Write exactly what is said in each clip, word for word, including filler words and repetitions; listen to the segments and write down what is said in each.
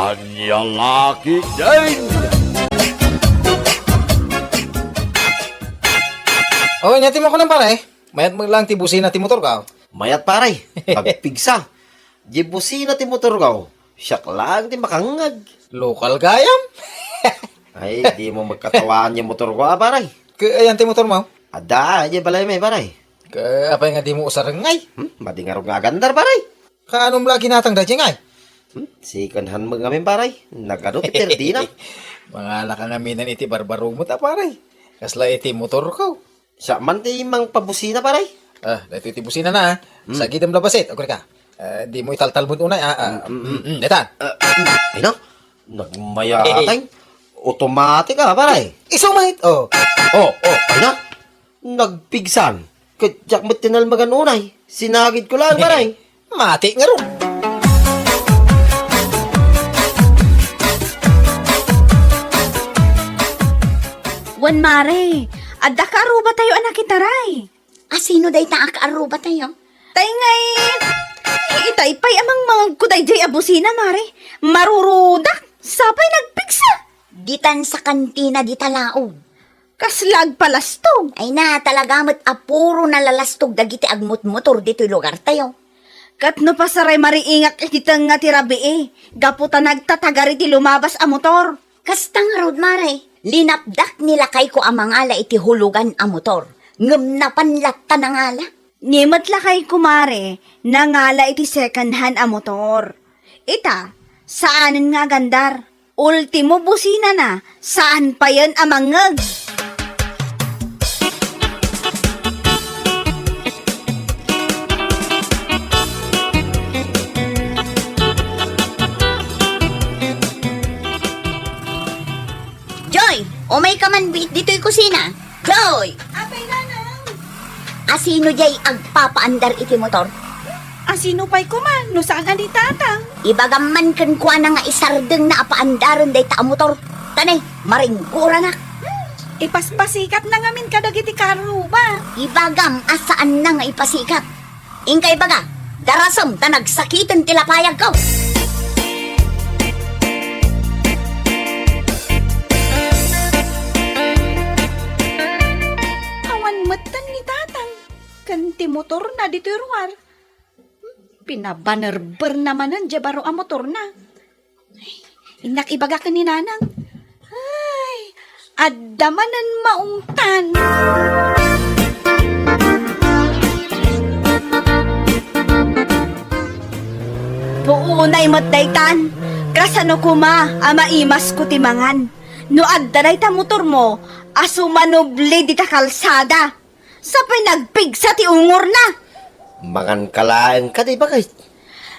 Ania la ketdin? O, inyati mo ko lang, pare. Mayat mo lang ti busina ti motor ka. Mayat, pare. Nagpigsa. Di busina ti motor ka. Siak lang ti makangngeg. Lokal gayam. Ay, di mo magkatawaan yung motor ko, ah, pare. Kaya yan ti motor mo? Ada, di balay may, pare. Kaya apay nga di mo usarengay? Hmm? Madi nga rog nga agandar, pare. Kaanum la ginatang da, Jengay? Hmm? Second hand mo ngamin, pare. Nagado ti perdina. Mangala ka ngamin iti barbaro mo ta, pare. Kasla iti motor ko. Siya man ti mangpabusina, pare. Ah, daytoy ti busina na, ah. Mm. Sagidem labasit, agurika. Ah, di mo italtalbon unay, ah, ah. Mm, mm, mm. Mm, mm, dayta. Ah, mm, ay na, nagmayatay. Automatic, ah, pare. Isu met, oh. Oh, oh, ay na. Nagpigsan. Ket diak met tinalmagan unay. Sinagid ko lang, pare. Mati nga ron. Wen, mare, adda kaarrubatayo a nakitaray. Asino dayta a kaarrubatayo? Tay ngay, itay pay a mangmangegko daydiay a busina, mare. Marurudak, sapay nagpigsa. Ditan sa kantina dita laog. Kasla agpalastog. Ay na, talaga met a puro nalalastog dagiti agmotmotor ditoy lugartayo. Ket no pasaray mariingak iti tengnga ti rabii, gapu ta nagtatagar iti lumabas a motor. Kasta ngarud, mare, linapdak ni lakayko a mangala iti hulugan a motor. Ngem napan latta nangala. Ni met lakayko, mare, nangala iti second hand a motor. Ita, saanen nga agandar. Ultimo businana, saan payen a mangngeg. Joy, umay ka man biit ditoy kusina. Joy! Apay, nanang? Asino jay agpapaandar iti motor? Asino pay koma no saan a ni tatang? Ibagam man kenkuana nga isardengna a paandaren dayta a motor. Tanay, maringgoranak. Ipaspasikatna ngamin kadagiti karruba. Ibagam a saanna nga ipasikat. Inka ibaga, darasem ta nagsakiten ti lapayagko. Awan metten ni tatang ken ti motorna ditoy ruar. Pinabanerberna manen diay baro a motorna. Innak ibaga ken ni nanang. Ay, adda manen maungtan. Puunay met daytan. Kasano koma a maimasko ti mangan? No adda dayta motormo a sumanubli dita kalsada. Sapay nagpigsa ti ungorna. Mangan ka laeng kadi, bagay.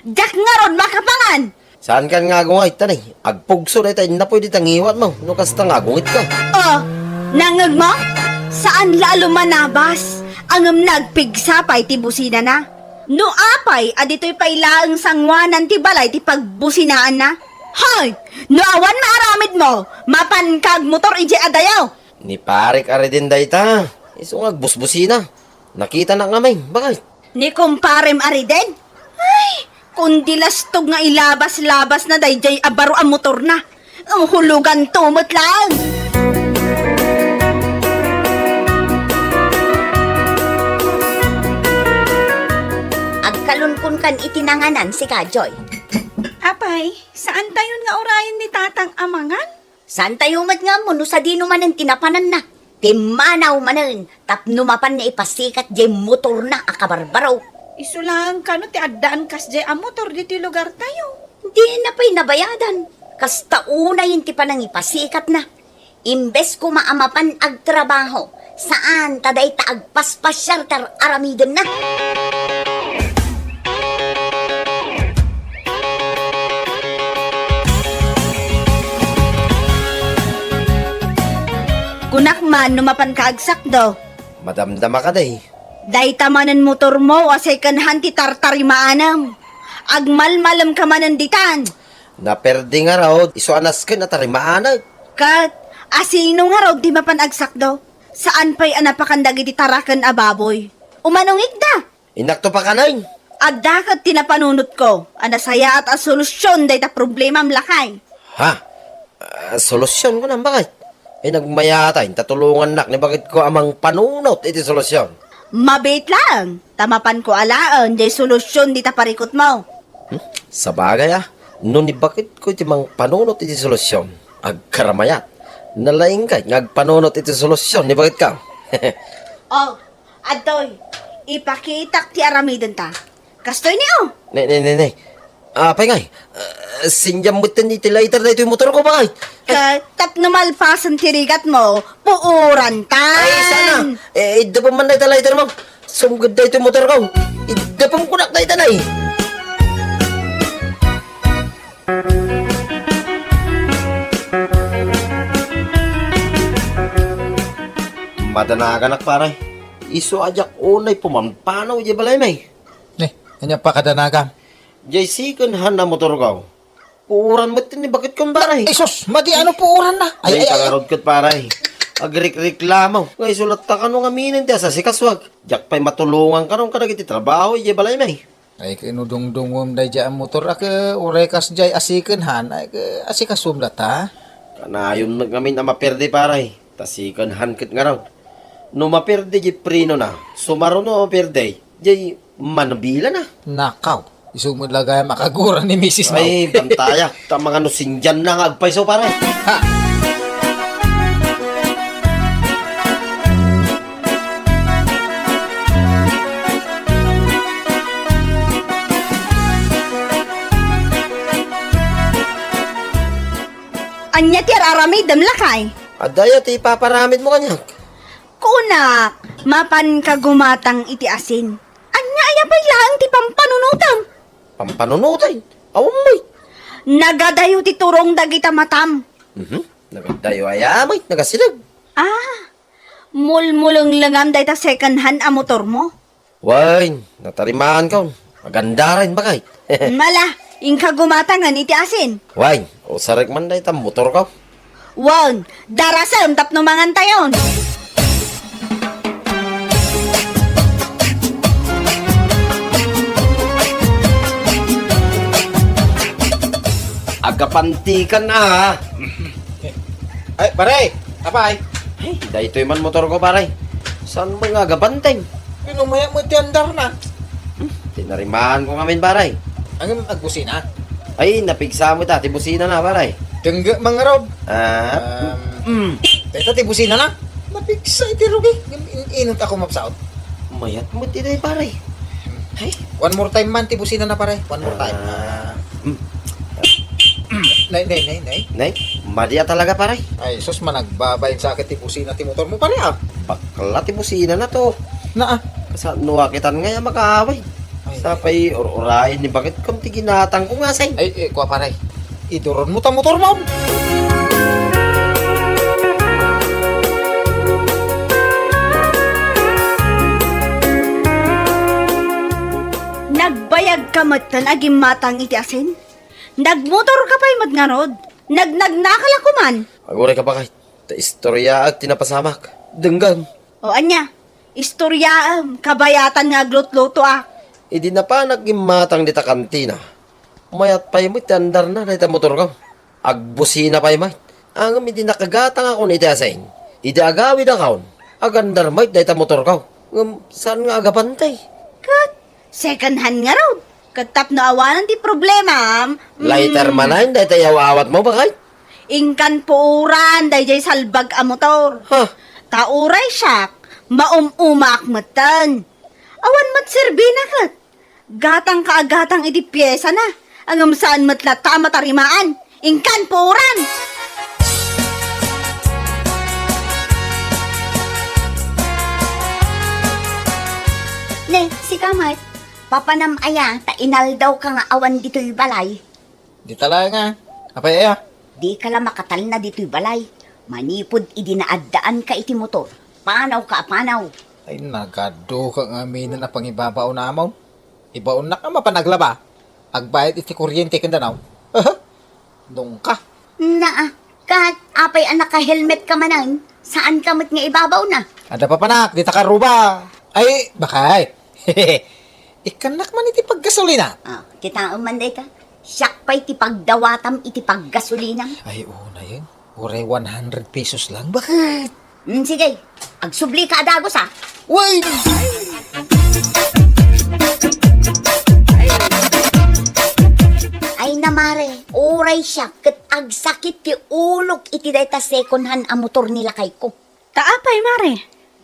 Diak ngarud makapangan. Saankan nga agungayt, tanay. Agpugso dayta innapuy dita ngiwatmo, no kasta nga agungitka. Oh, nangngegmo? Saan la a lumanabas, ngem nagpigsa pay ti businana. No apay a ditoy pay laeng sanguanan ti balay ti pagbusinaanna? Hoy! No awan maaramidmo, mapanka agmotor idiay adayo. Ni parek a Reden dayta. Isu nga agbusbusina. Nakitanak ngamin. Bakit? Ni kumparem a Reden? Ay, kundi lastog nga ilabas-labasna daydiay a baro a motorna. Ang hulugan to met laeng. Agkalunkunkan iti nanganan, sika, Joy. Apay, saan tayon nga urayen ni tatang a mangan? Saantayo met nga ammo no sadino manen ti napananna. Timmanaw manen tapno mapanna ipasikat diay motorna a kabarbaro. Isu laeng kano ti addaan kasdiay a motor ditoy lugartayo? Dina pay nabayadan. Kasta unayen ti panangipasikatna. Imbes koma a mapan agtrabaho, saan ta dayta agpaspasiar ti ar-aramidenna. Kunak man no mapanka agsakdo. Madamdama ka, day. Dayta manen motormo a second hand ti tartarimaanem. Agmalmalem ka manen ditan. Naperdi ngarud, isu a nasken a tarimaanek. Ket, asino ngarud ti mapan agsakdo? Saan pay a napakan dagiti taraken a baboy. Umano ngikda? Innak to pakanen. Adda ket ti napanunotko a nasayaat a solusion dayta problemam, lakay. Ha? Ah, solusion ko nang bakit? Ay, nagmayatay, ta tulongannak ni bakit ko a mangpanunot iti solusion. Mabiit laeng, ta mapanko alaen jay solusion dita parikutmo. Hmm? Sabagay, ah. No ni bakit ko iti mangpanunot iti solusion, agkaramayat. Nalaing kay nga agpanunot iti solusion ni bakit ka. Oh, adtoy, ipakitak ti aramidenta. Kastoy ni, oh. Ne, ne, ne, ne. Apay ngay, ah, sindiam metten iti lighter daytoy motor ko, bakay. Ka, tapno malpasen ti rigatmo, puoran tan. Ay, sana. Eh, iddepem man dayta lighter mo. Sumged daytoy motor ko. Iddepem kunak dayta, nay. Madanaganak, pare. Isu a diak unay pumanpanaw idiay balay, may. Ne, ania pakadanagam? Jay second hand a motor ko. Puoran met ni bakit kong pare. Ay, sus, madi ano puoran na? Ay, ay, ay, ay. Pangarod ket pare. Agrekreklamo. Nga isu latta kano nga minen ti asasikasuak. Diak pay matulongan kano kadagiti trabaho idiay balay, may. Ay, kinudungdungom daydiay a motor, a ke, uray kas jay a second hand, ay, ke, asikasom latta. Kanayon met ngamin a maperde, pare. Ta second hand ket ngarud. No maperde jay preno na, sumaruno a maperde, jay manubila na. Nakaw, isu met la gayam a kagura ni misis mo. Ay, bantaya. Ta mangano sindian na nga agpayso, pare. Ha! Ania ti ar-aramidem, lakay? Adda aya ti ipaparamidmo kaniak? Kunak, mapanka gumatang iti asin. Ania aya pay laeng ti pampanunotem? Pampanunoten? Awan met. Nagadayo ti turong dagita matam. Mhm. Nagadayo aya met, nagasideg. Ah, mulmulenglengam dayta second hand a motormo? Wen, natarimaan kaon. Agandaren, bakay. Mala, inka gumatangen iti asin. Wen, usarek man dayta motor ko. Wen, darasem tapno mangantayon. Agapantikan, ah. Ay, pare! Apay! Ay, daytoy man motor ko, pare. Saan mo nga agabanteng? Pinumayak mo ti andar na. Hmm, tinarimaan ko ngamin, pare. Ang agbusina? Ay, napigsa mo ta, ti busina na, pare. Dengge, mangarod. Ah? Um, mm. Teta, ti busina na. Napigsa iti rugi. In, in, inot ako mapsaot. Mayat mo ti day, pare. Ay. One more time man ti busina na, pare. One more time. Ah. Mm. Nay, nay, nay, nay. Nay, madi a talaga, pare. Ay, sus, managbabain sa akin ti busina ti motor mo, pare, ah. Bakla ti busina na to. Naa. Sa no akitan nga ya makaaway. Ay. Sa pay ur-urayan ni bakit kam ti ginatang ko nga, say. Ay, eh, kuwa, pare. Iduron mo ta motor mo. Nagbayag ka met tan agimmatang iti asin? Nagmotor ka pay met ngarud? Nagnagnaka la koman? Aguray ka, bakay. Ta istoryaak ti napasamak. Denggem. O ania? Istoryaem, kabayatan nga aglutlutoak. Idi napanak gimmatang dita kantina, mayat pay met ti andarna dayta motorko. Agbusina pay met. Ngem idi nakagatangakon iti asin, idi agawidakon, agandar met dayta motorko. Ngem saan nga agabantay? Ket second hand ngarud. Ket tapno awanen ti problema, mm. Lighter manen dayta iyaw-awatmo, bakay? Inkan puoran daydiay salbag a motor. Ha? Ta uray siak, maum-umaak metten. Awan met serbina ket. Gatang ka a gatang iti piesana. Ngem saan met latta a matarimaan. Inkan puoran! Ne, sika met, papanam aya ta inaldaw ka nga awan ditoy balay? Dita laeng a. Apay aya? Dika la makatalna ditoy balay. Manipud idi naaddaan ka iti motor, panaw ka a panaw. Ay, nagadu ka nga aminen a pangibabaon amon. Ibaonnak a mapan aglaba. Agbayad iti kuryente ken danaw. Dungka. Naa, kat apay a naka-helmet ka manen, saan ka met nga ibabawna? Adda papanak, dita karuba. Ay, bakay. Ikkannak man iti paggasolina. Ah, kitaem man dayta. Siak pay ti pagdawatam iti paggasolina. Ay, unay, eh. Uray one hundred pesos lang. Bakit? Mm, sige. Agsubli ka a dagus, ah. Way! Ay na, mare. Uray siak ket agsakit ti ulok iti dayta second hand a motor ni lakayko. Ta apay, mare?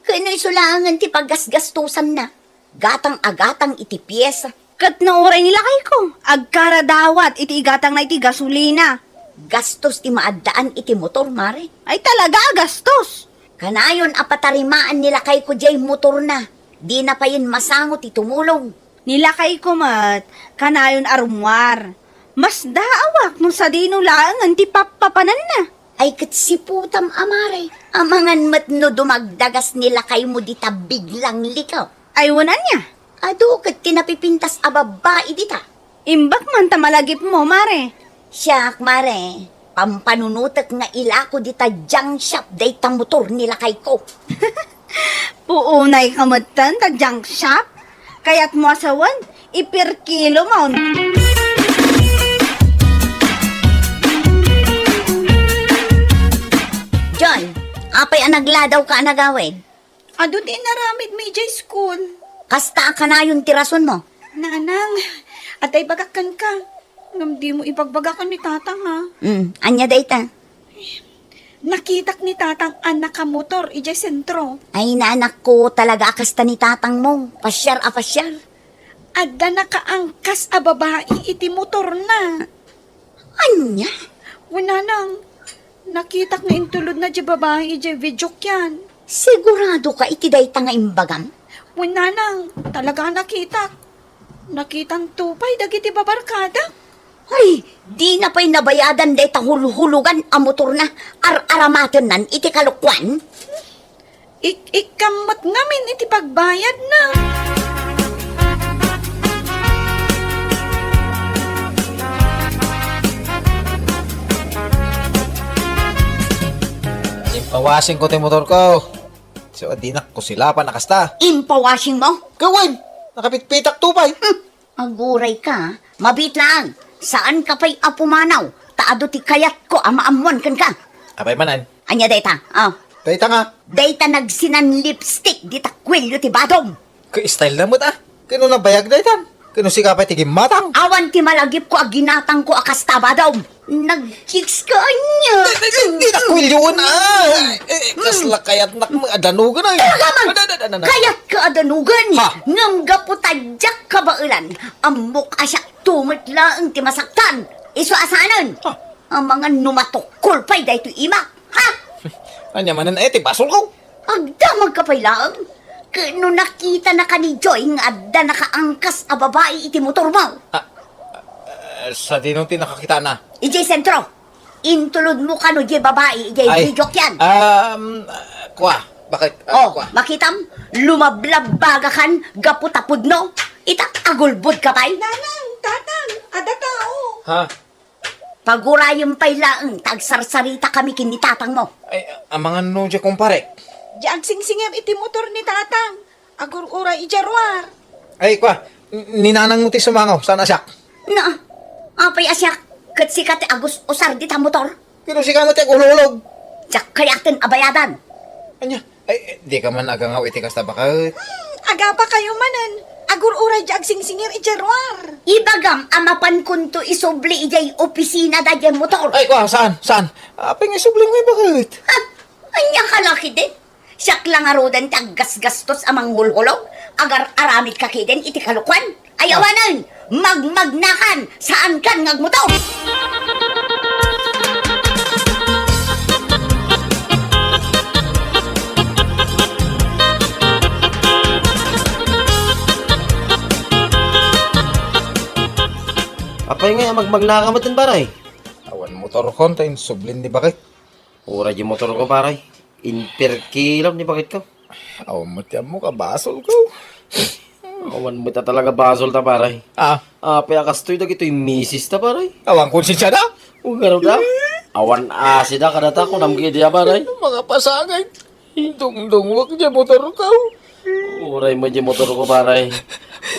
Ken no isu laengen ti paggasgastosanna. Gatang a gatang iti piesa. Ket no uray ni lakayko, agkaradawat iti igatangna iti gasolina. Gastos ti maaddaan iti motor, mare. Ay, talaga a gastos. Kanayon a patarimaan ni lakayko diay motorna. Dina payen masango ti tumulong. Ni lakayko met, kanayon a rummuar. Masdaawak no sadino laengen ti pappapananna. Ay, ket siputam a, mare. Amangan met no dumagdagas ni lakaymo dita biglang likaw. Ay, wen ania? Adu ket ti napipintas a babbai dita. Imbag man ta malagipmo, mare. Siak, mare. Pampanunotek nga ilako dita junk shop dayta motor ni lakayko. Puunay ka metten ta junk shop? Kayatmo a sawen, ipirkilomon. Joy, apay a nagladaw ka a nagawid? Adu ti inaramid mi idiay school. Kasta a kanayon ti rason mo? Nanang, adda ibagak kenka. Ngem dimo ibagbaga ken ni tatang, ha? Mm, ania dayta? Nakitak ni tatang a nakamotor idiay sentro. Ay, nanakko, talaga a kasta ni tatang mo. Pasiar a pasiar. Adda nakaangkas a babai iti motorna. Ania? Wen, nanang, nakitak nga intulodna diay babai idiay videokean. Sigurado ka iti dayta nga imbagam? Wen, nanang, talaga a nakitak. Nakitanto pay dagiti babarkadak. Ay, dina pay nabayadan dayta hulhulogan a motorna, ar-aramatennan iti kalokuan. Ik-, ikkam met ngamin iti pagbayadna. Impawasingko ti motorko. So, dinak kusilapan a kasta. Impawasingmo? Ket wen, nakapitpitakto pay. Hmm. Aguray ka, mabiit laeng. Saan ka pay a pumanaw, ta adu ti kayatko a maammuan kenka. Apay manen? Ania dayta? Ah. Dayta nga. Dayta nagsinan lipstick dita kuelio ti badom. Ket style na met, ah. Ket no nabayag daytan? Ket no sika pay ti gimmatang? Awan ti malagipko a ginatangko a kasta, badom. Nag-chicks ka ania? Di, di, di, di, nakuelyoen, ah. Eh, eh, kasla kayatnak nga adanugan, ay. Talaga man! Ada, ada, ada, ada. Kayatka adanugan. Ha? Ngem gapu ta diak kabaelan, ammok a siak met laeng ti masaktan. Isu a saanen. Ha? Amangan no matukkol pay daytoy imak. Ha? Ania manen, eh, ti basolko? Agdamagka pay laeng. Ket no nakitanaka ni Joy nga adda nakaangkas a babai iti motormo. Ah, ah, sadino ti nakakitana? Idiay sentro. Intulodmo kano diay babai idiay videokean. Um, ah, kua, bakit? Ah, oh, kua. Makitam, lumablabagakan gapu ta pudno. Ita, agulbod ka pay. Nanang, tatang, adda tao. Ha? Pagurayem pay laeng ta agsarsaritaka ken ni tatangmo. Ay, amangan no diay kumparek. Diay agsingsingir iti motor ni tatang. Agur-uray idiay ruar. Ay, kua, n-, ni nanangmo ti sumangaw, saan a siak? Na, apay a siak, ket sika ti agus-usar dita motor? Ket no sika met ti agululog. Diak kayaten a bayadan. Ania? Ay, eh, dika man agangaw iti kasta, baket. Hmm, agapakayo manen. Agur-uray diay agsingsingir idiay ruar. Ibagam a mapankonto isubli idiay opisina daydiay motor. Ay, kua, saan? Saan? Apay nga isubli mo, baket? Ha? Ania ka la ketdi? Siak la ngaruden ti aggasgastos a manghulhulog, agar-aramidka ketdin iti kalokuan. Ay, awanen! Magmagnakan! Saankan nga agmotor! Apay nga, magmagnaka met, pare? Awan motorkon ta insublin ni baket. Uray diay motorko, pare. Inperkilom ni baketko. Awan met ti ammok a basolko. Awan met a talaga basolta, pare. Ah. Apay a kastoy dagitoy misista, pare? Awan konsensiada? O, ngarud a? Awan asida kadata, kunam ketdi a, pare. Mga pasangay. Dungdungwak diay motorko. Uray met diay motorko, pare.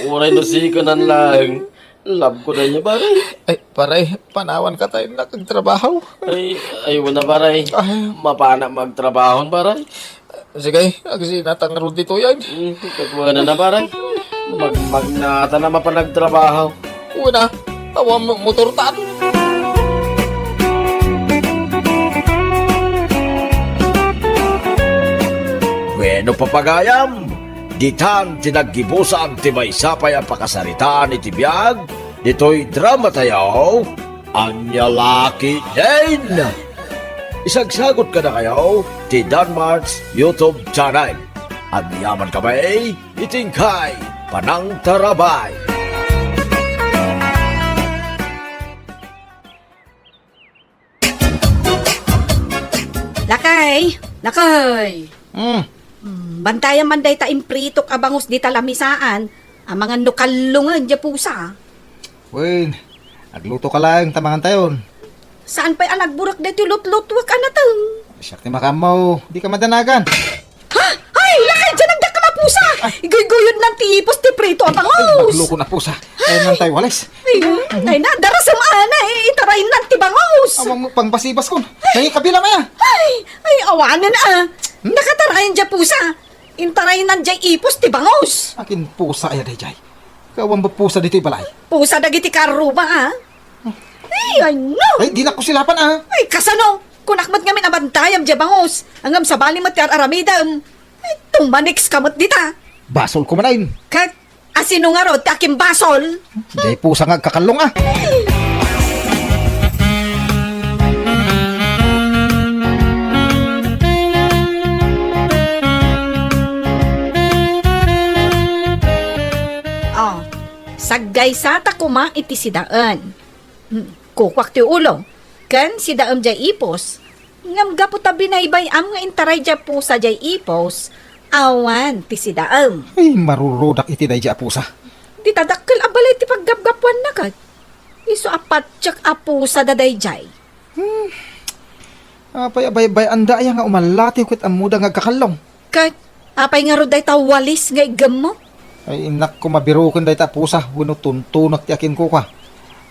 Uray no sikanan laeng. Love ko dayta, pare. Ay, pare, panawanka ta innak agtrabaho. Ay, ay, wen a, pare. Ay. Mapanak magtrabaho, pare. Sige, agsinata ngarud ditoy. Mm, kakuana na, pare. Mag-, magnata na mapan agtrabaho. Wen a, awan mo-, motortan. Bueno, papagayam, ditan ti naggibusan ti maysa pay a pakasaritaan iti biag ditoy dramatayo, Ania La Ketdin. Isagsagut kadakayo ti Danmart's YouTube channel. Agyamankami iti inkay panangtarabay. Lakay! Lakay! Hmm. Hmm, bantayam man dayta impritok a bangus dita lamisaan. Amangan no kallongen diay pusa. Wen, aglutoka laeng ta mangantayon. Saan pay a nagburek daytoy lutlutuek a nateng? Siak ti makaammo, dika madanagan. Ha? Ay, lakay, diay nagdakkel a pusa! Ay. Iguyguyon nan ti ipos ti prito a bangus! Ay, magloko na pusa. Ay, nantay walis. Ay, ay, nadarasem a, na, eh, itarayen nan ti bangus! Awan mo pangbasibaskon. Nangikabila maya. Ay, ay, awanen a. Hmm? Nakatarayen diay pusa. Intarayen nan diay ipos ti bangus. Akin pusa aya daydiay? Awan ba pusa ditoy balay? Pusa dagiti karruba, a. Ay, ay, no! Ay, dinak ko silapan, a. Ay, kasano? Kunak met ngamin a bantayam diay bangus. Ngem sabali met ti ar-aramidem. Ay, tumanikska met dita. Basolko manen. Ket, asino ngarud ti akimbasol? Diay pusa nga agkakallong, a. Oh, saggaysata koma iti sidaen. Hmm, kukuak ti ulo. Ken sidaem diay ipos. Ngem gapu ta binaybay-am nga intaray diay pusa diay ipos, awan ti sidaem. Ay, marurudak iti daydiay a pusa. Dita dakkel a balay ti paggapgapuanna ket. Isu a patiek a pusa da daydiay. Hmm. Apay a baybay-anda aya nga umallatiw ket ammoda nga agkakallong? Ket apay ngarud dayta walis nga iggemmo? Ay, innak ko mabiroken dayta a pusa wenno tuntunek ti akinkukua.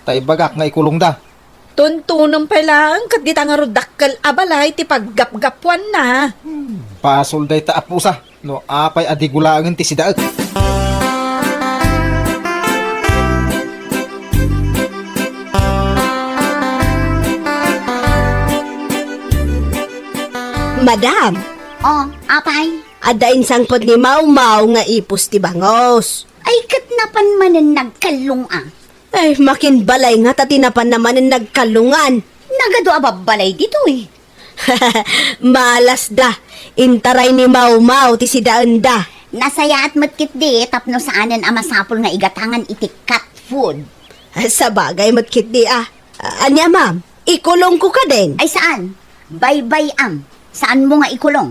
Ta ibagak nga ikulongda. Tuntunem pay laeng ket dita ngarud dakkel a balay ti paggapgapuanna. Hmm, basol dayta a pusa. No apay a di gulaengen ti sidaek. Madam. Oh, apay? Adda insangpet ni Mawmaw nga ipos ti bangus. Ay, ket napan manen nagkallong a. Ay, makinbalay nga ta ti napanna manen nagkallongan. Nagadu a babbalay ditoy. Malasda. Intaray ni Mawmaw ti sidaenda. Nasayaat met ketdi tapno saanen a masapul nga igatangan iti cat food. Sabagay met ketdi, a. Ania, ma'am? Ikulongko kadin? Ay, saan? Baybay-am. Saanmo nga ikulong?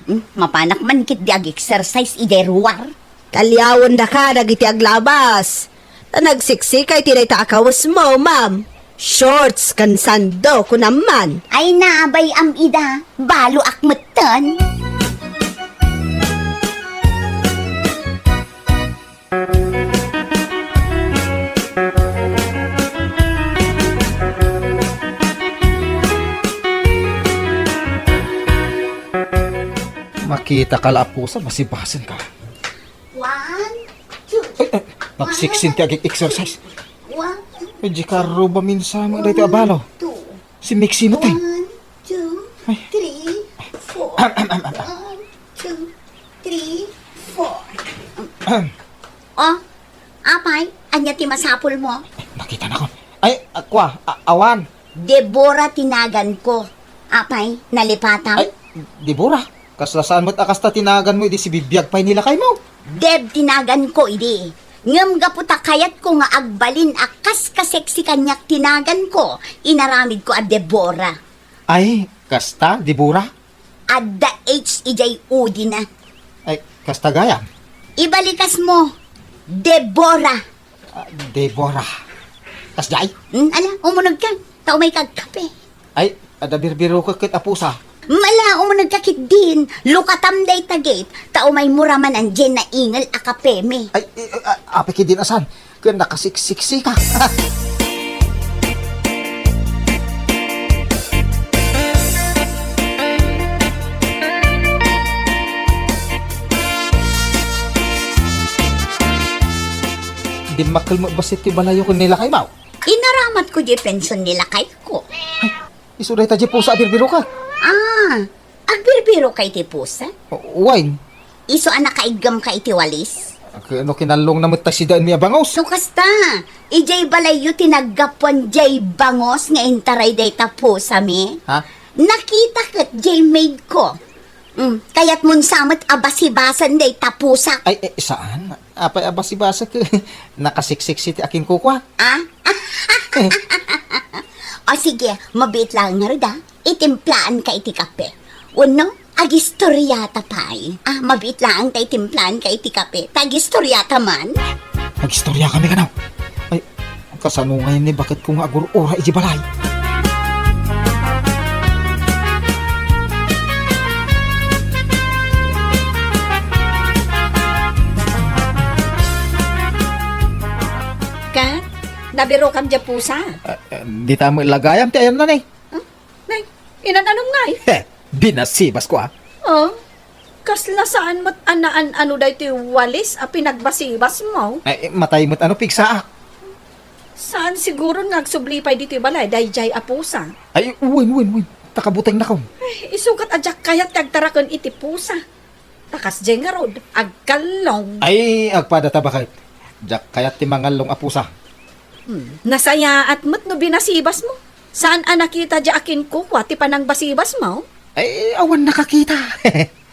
Hmm, mapanak man ketdi ag-exercise idiay ruar. Kaliawendaka dagiti aglabas. Ta nagsiksikay ti dayta a kawesmo, ma'am. Shorts ken sando, kunam man. Ay, naabay-am ida. Baloak metten. Makitaka la a pusa, basibasenka. One, two. Ay, ay, nagsiksin ti ag-exercise. One. Ay, di karruba minsan, daytoy a balo. Two. Si Mixie met, eh. One, two, ay, three, four. Ahem, ahem, ahem. One, two, three, four. Oh, apay, ania ti masapulmo? Nakita na ko. Ay, a, kua, a-, awan. Deborah ti naganko. Apay, nalipatam? Ay, Deborah, kasla saan met a kasta ti naganmo idi sibibiag pay ni lakaymo? Deb ti naganko idi. Ngem gapu ta kayatko nga agbalin a kas kasexy kaniak ti naganko, inaramidko a Deborah. Ay, kasta, Deborah? Adda H idiay udina. Ay, kasta gayam? Ibalikasmo, Deborah. Ah, Deborah. Kasdiay? Hmm, ala, umunegka. Ta umayka agkape. Ay, adda birbirokek ket a pusa. Mala, umunegka ketdin, lukatam dayta gate, ta umaymo ra manen diay naingel a kapemi. Ay, eh, eh, ah, apay ketdin a saan? Ken nakasiksiksi ka. Dimmakkel met bassit ti balayyo ken ni lakaymo. Inaramatko diay pension ni lakayko. Isu dayta diay pusa a birbiroka. Ah, agbirbiroka iti pusa? Wen. Isu a nakaiggamka iti walis? Ket no kinallongna met ta sidaenmi a bangus. No kasta, idiay balayyo ti naggapuan diay bangus nga intaray dayta pusami. Ha? Nakita ket diay maidko. Mm, kayatmon sa met a basibasen dayta pusak? Ay, eh, saan? Apay a basibasek? Nakasiksiksi ti akinkukua. Ah? O sige, mabiit laeng ngarud a. Itimplaanka iti kape. Wenno, agistoriata pay. Ah, mabiit laeng ta itimplaanka iti kape. Ta agistoriata man. Agistoriakami kano? Ay, kasano ngayen ni baketko nga agur-ura iti balay? Ket, nabirokam diay pusa? Ah, ah, dita met lagayam ti ayanna, ne. Huh? Nay, inan-anong ngay? He, binasibasko, ah. Oh, kasla saan met a naan-ano daytoy walis a pinagbasibasmo? Ay, matay met ano pigsaak. Saan siguron nga agsubli pay ditoy balay daydiay a pusa? Ay, wen, wen, wen. Ta kabutengnakon. Ay, isugat a diak kayat nga agtaraken iti pusa. Ta kasdiay ngarud, agkallong. Ay, agpada ta baket. Diak kayat ti mangallong a pusa. Hmm, nasayaat met no binasibasmo. Saan a nakita diay akinkukua ti panangbasibasmo? Ay, awan nakakita.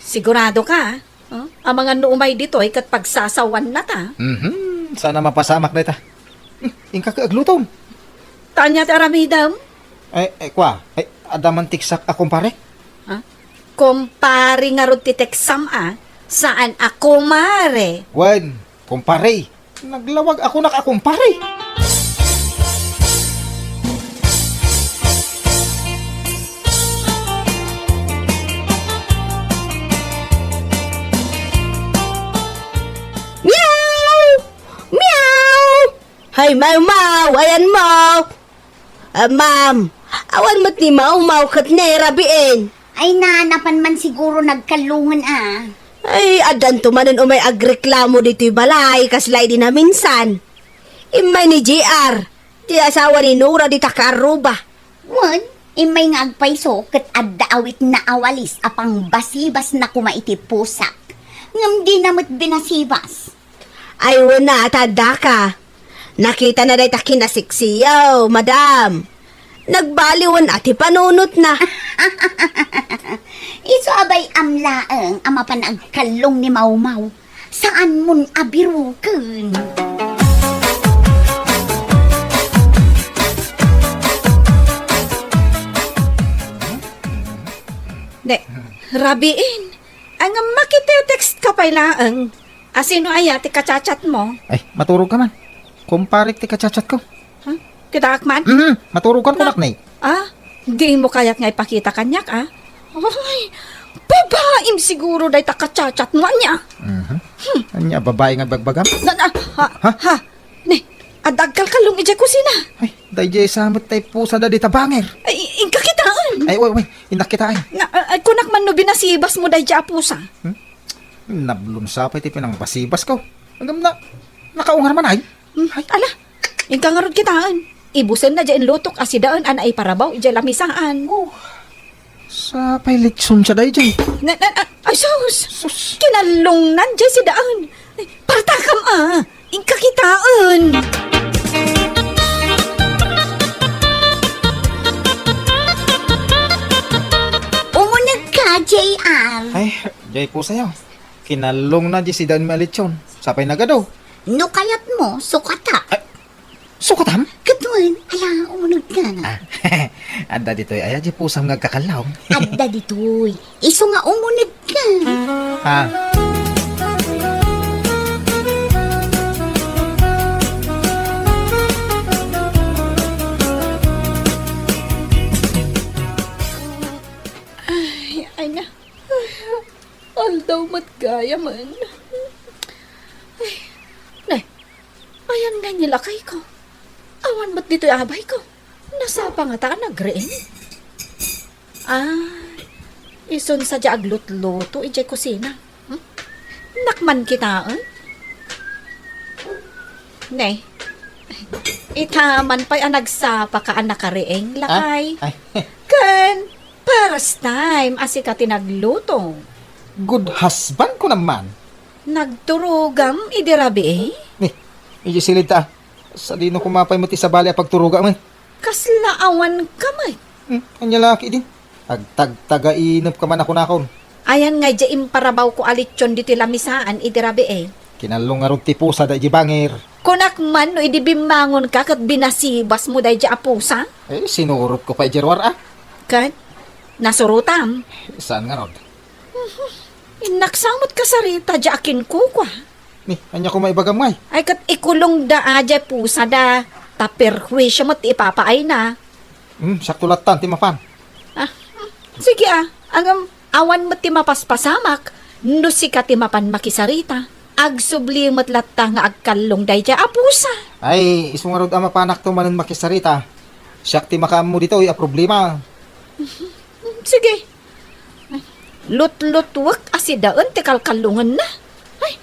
Siguradoka, ah? Oh, amangan no umay ditoy ket pagsasawannata. Mhm, saan a mapasamak dayta. Hmm, inka ket aglutom. Ania ti aramidem? Ay, ay, kua, ay, adda man tiksak a kumpare? Ha? Kumpare ngarud ti teksam a, saan a kumare. Wen, kumpare. Naglawag a kunak a kumpare. Miau! Miau! Hay, Mawmaw, ayanmo! Ah, ma'am, awan met ni Mawmaw ket ni Rabiin. Ay na, napan man siguro nagkallongen a. Ay, addanto manen umay agreklamo ditoy balay, kasla idi naminsan. Immay ni J R, ti asawa ni Nora dita kaarruba. Wen, immay nga agpayso ket adda awitna a walis a pangbasibasna koma iti pusak. Ngem dina met binasibas. Ay, wen a, ta addaka. Nakitana dayta kinasiksiyo, madam. Nagbaliwen a ti panunotna. Isu a bay-am laeng a mapan agkallong ni Mawmaw. Saanmon a biroken. Ne, Rabiin, ngem makitetext ka pay laeng. A, sino aya ti kachatchatmo? Ay, maturog ka man. Kumparek ti kachatchatko. Ha? Kitaak man? Mhm, maturog kan kunak ni. Ah, dimo kayat nga ipakita kaniak, ah? Ay, babaim siguro dayta kachatchatmo, ania? Mhm. Hmm. Ania, babae nga bagbagam? Na, na, ha, Ha? ha? Ne, adda agkalkallong idiay kusina. Ay, daydiay sa met tay pusa da dita banger. Ay, inka kitaen. Ay, way, way, innak kitaen. Na, ah, kunak man no binasibasmo daydiay a pusa. Hmm? Nablon sa pay ti pinangbasibas ko. Ngem na, nakaungar man ay. Hmm, ala, inka ngarud kitaen. Ibusenna diay inlutok a sidaen a naiparabaw idiay lamisaan. Oh. Sa pay litson sa daydiay. Na, na, ah, ay, sus! Sus! Kinallongnan diay sidaen. Ay, partakam, ah! Inka kitaen! Umuneg ka, J R. Ay, diay pusayo. Kinallongna diay sidaenmi a litson. Sa pay nagadu. No kayatmo, sukata. Ay, sukatam? Ket wen, ala, umuneg ka. Ah, adda ditoy aya diay pusam nga agkakallong. Adda ditoy. Isu nga umuneg ka. Ah. Daw met gayamen. Ay, ne, ayan nga ni lakayko. Awan met ditoy abayko. Nasapa ngata a nagriing. Ah, isun sadiay aglutluto idiay kusina. Hmm? Nakman kitaen? Ne, ita man pay a nagsapaka a nakariing, lakay. Ah, ay. Ken, first time a sika ti nagluto. Good husband ko naman. Nagturogam idi rabii? Ni, idiay siled ta. Sadino koma pay met ti sabali a pagturogam, eh. Kasla awanka met. Hmm, ania la ketdin? Agtagtagainepka man a kunakon. Ayan nga idiay imparabawko a litson ditoy lamisaan idi rabii. Kinallong ngarud ti pusa daydi bangir. Kunak man no idi bimmangonka ket binasibasmo daydi a pusa? Eh, sinurotko pay idiay ruar, ah. Ket? Nasurotam? Saan ngarud? Innak sa met kasarita diay a kinkukua. Ni, ania koma ibagam ngay? Ay, ket ikulongda a diay pusada. Ta perhuisio met ti ipapaayna. Hmm, sakto lattan ti mapan. Ah, hmm. Sige, ah. Ngem, awan met ti mapaspasamak no sika ti mapan makisarita. Agsubli met latta nga agkallong daydiay a pusa. Ay, isu ngarud a mapanakto manen makisarita. Siak ti makaammo ditoy a problema. Hmm, sige. Lutlutuek a sidaen ti kalkallongenna. Ay,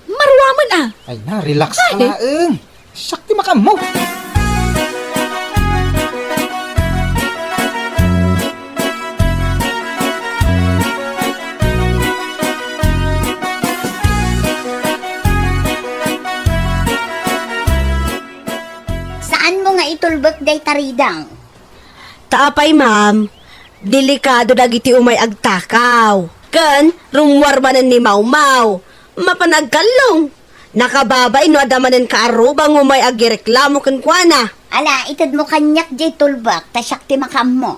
maruamen a. Ay na, relax ka laeng. Siak ti makaammo. Saanmo nga itulbek dayta ridaw? Ta apay, ma'am, delikado dagiti umay agtakaw. Ken rummuar manen ni Mawmaw. Mapan agkallong. Nakababain no adda manen kaarruba nga umay agireklamo kenkuana. Ala, itedmo kaniak diay tulbek, ta siak ti makaammo.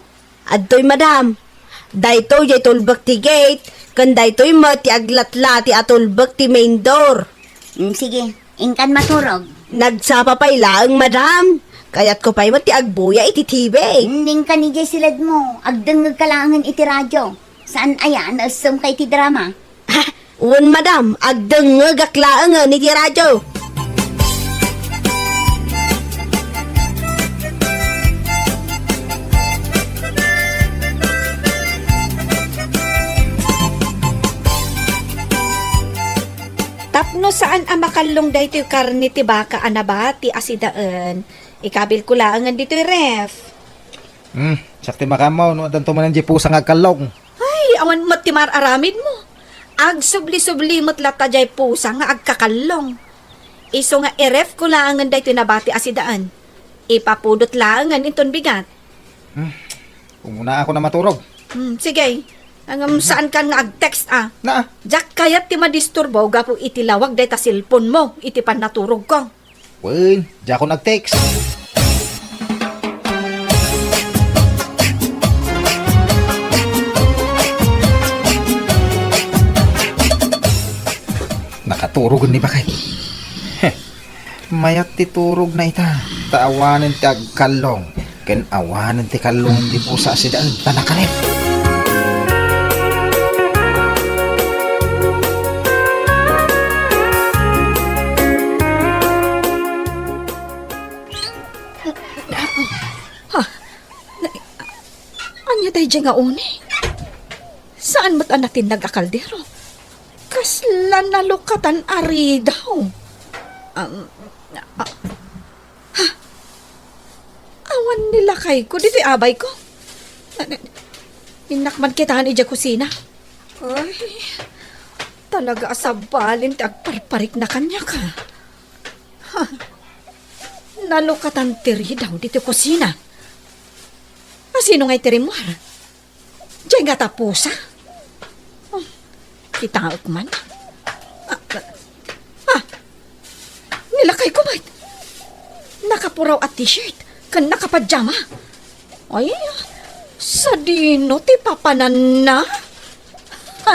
Adtoy, madam. Daytoy diay tulbek ti gate, ken daytoy met ti aglatlati a tulbek ti main door. Mm, sige, inkan maturog. Nagsapa pay laeng, madam. Kayatko pay met ti agbuya iti T V. Mm, inkan idiay siledmo. Agdengngegka laengen iti radio. Saan aya, naessemka iti drama? Ha? Wen, madam, agdengngegak laengen iti radio. Tapno saan a makallong daytoy karne ti baka a nabati a sidaen, ikabilko laengen ditoy ref. Hmm, siak ti makaammo no addanto manen diay pusa nga agkallong. Ay, awan met ti mar-aramidmo. Agsubli-subli met latta diay pusa nga agkakallong. Isu nga irefko laengen daytoy nabati a sidaen. Ipapudot laengen inton bigat. Hmm. Umuna ako na maturog. Hmm, sige. Ngem saankan nga ag-text, ah. Naa. Diak kayat ti madisturbo gapu iti lawag dayta cellphone mo iti pannaturogko. Wen, diakon ag-text. Nakaturogen ni baket. Heh, mayat ti turogna ita, ta awanen ti agkallong, ken awanen ti kallongen ti pusa a sidaen, ta nakarek. Ha? Na-, ania daydiay nga uni? Saan met a natinnag a kaldero? Kasla nalukatan a ridaw. Um, ah, Ha? Awan ni lakayko ditoy abayko. Innak man kitaen idiay kusina. Ay, talaga a sabali ti agparparikna kaniak, ha? Ha? Nalukatan ti ridaw ditoy kusina. A, sino ngay ti rimmuar? Diay ngata pusa? Oh, kitaek man. Ah, ah, ah. Ni lakayko met. Nakapuraw a t-shirt ken nakapajama. Ay, sadino ti papananna? Ha,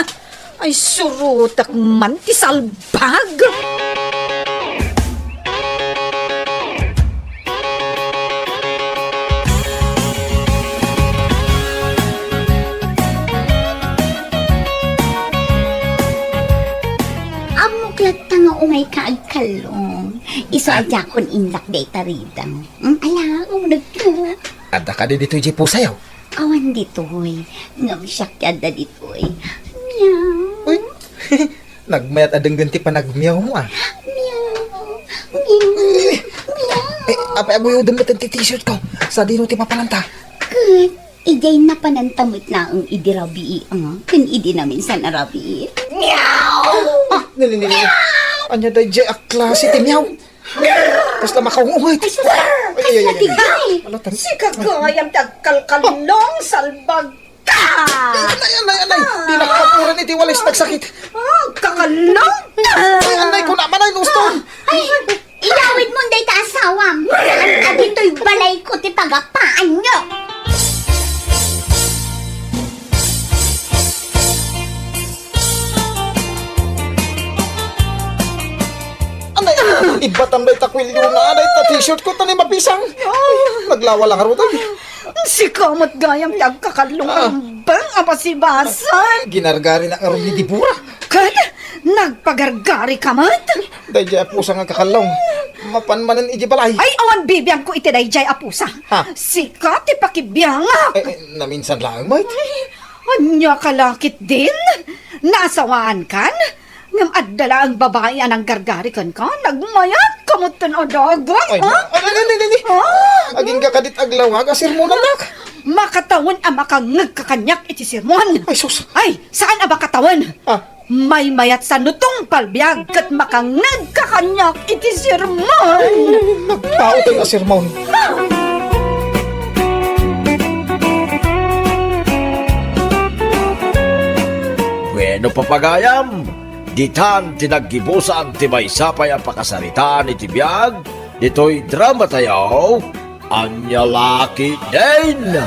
ay, surotek man ti salbag. Kaagkallong. Isu a diakon inlak dayta rida. Hmm, ala, umneg ka. Adda kadi ditoy diay pusayo? Awan ditoy. Ngem siak ti adda ditoy. Miau. Uy, nagmayat a denggen ti panagmiaw mo, ah. Miau. Miau. Miau. Eh, apay aguyodem met ti t-shirt ko? Sadino ti mapalanta? Ket, idiay napananta met laeng idi rabii, ah, ken idi naminsan a rabii. Miau! Ah, ni, ni, ni, ni. Ania daydiay a klase ti miau? Kasla makaungungit. Ay, sus! Ay, ay, ay, ay, ay. Kasla digay! Ala, tan- Sika gayam ti agkalkallong, salbag ka! Anay, anay, anay! Di nakapuran iti walis nagsakit. Ah, kakallong! Ay, anay, kuna, manay, nuston! Ay, iyawid mo dayta asawam. Anta ditoy balay ko ti pagapaanyo. Anay, ibatam dayta kuelyo na, dayta t-shirt ko, ta ni mapisang. Ay, naglawa lang, arutay. Sika met gayam ti agkakallong. Ah. Ambeng a basibasat. Ginargari na ngarud ni Debora. Ket, nagpagargari ka met? Daydiay a pusa nga agkakallong. Mapan manen iti balay. Ay, awan bibiangko iti daydiay a pusa. Ha? Sika ti pakibiangak. Eh, eh, naminsan laeng met. Ay, ania ka la ketdin? Naasawaan kan? Ngem adda laeng babai a nanggargari kenka, nagmayat ka met ten a dagus, ay, ha? Ay, ay, ay, ay, ay. Ha? Agingga kadit aglawag a sermonan, nak. Makatawen a makangngeg ka kaniak iti sermon. Ay, sus. Ay, saan a makatawen? Ah. Maymayat sa no tungpal biag ket makangngeg ka kaniak iti sermon. Ay, nagtao tayo a sermon. Bueno, papagayam, ditan ti naggibusan ti maysa pay a pakasaritaan iti biag ditoy drama tayo, Ania La Ketdin.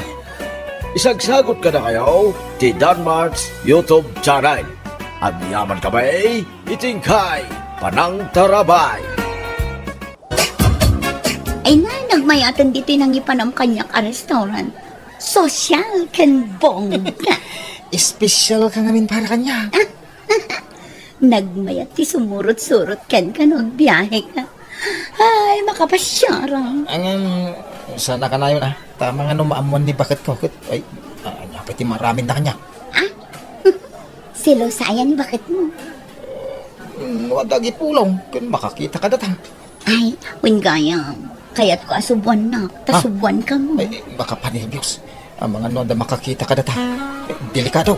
Isagsagut kadakayo ti Danmart's YouTube channel. Agyaman kami iti inkay panangtarabay. Ay na, nagmayaten ditoy nangipanam kaniak a restaurant. Sosyal ken bongga. Espesyal ka ngamin para kaniak. Nagmayat ti sumurot-surot kenka no agbiahe ka. Ay, makapasiara. Ngem, saan a kanayon, ah. Tama nga no maammuan ni baket ko, ket, ay, ah, ania pay ti maaramidna kaniak? Ah? Selosa aya ni baket mo? No adda agipulong, ken makakita kadata. Ay, wen gayam. Kayatko a subuannak, ta subuan kamo. Ay, makapanerbios. Amangan no adda makakita kadata. Eh, delikado.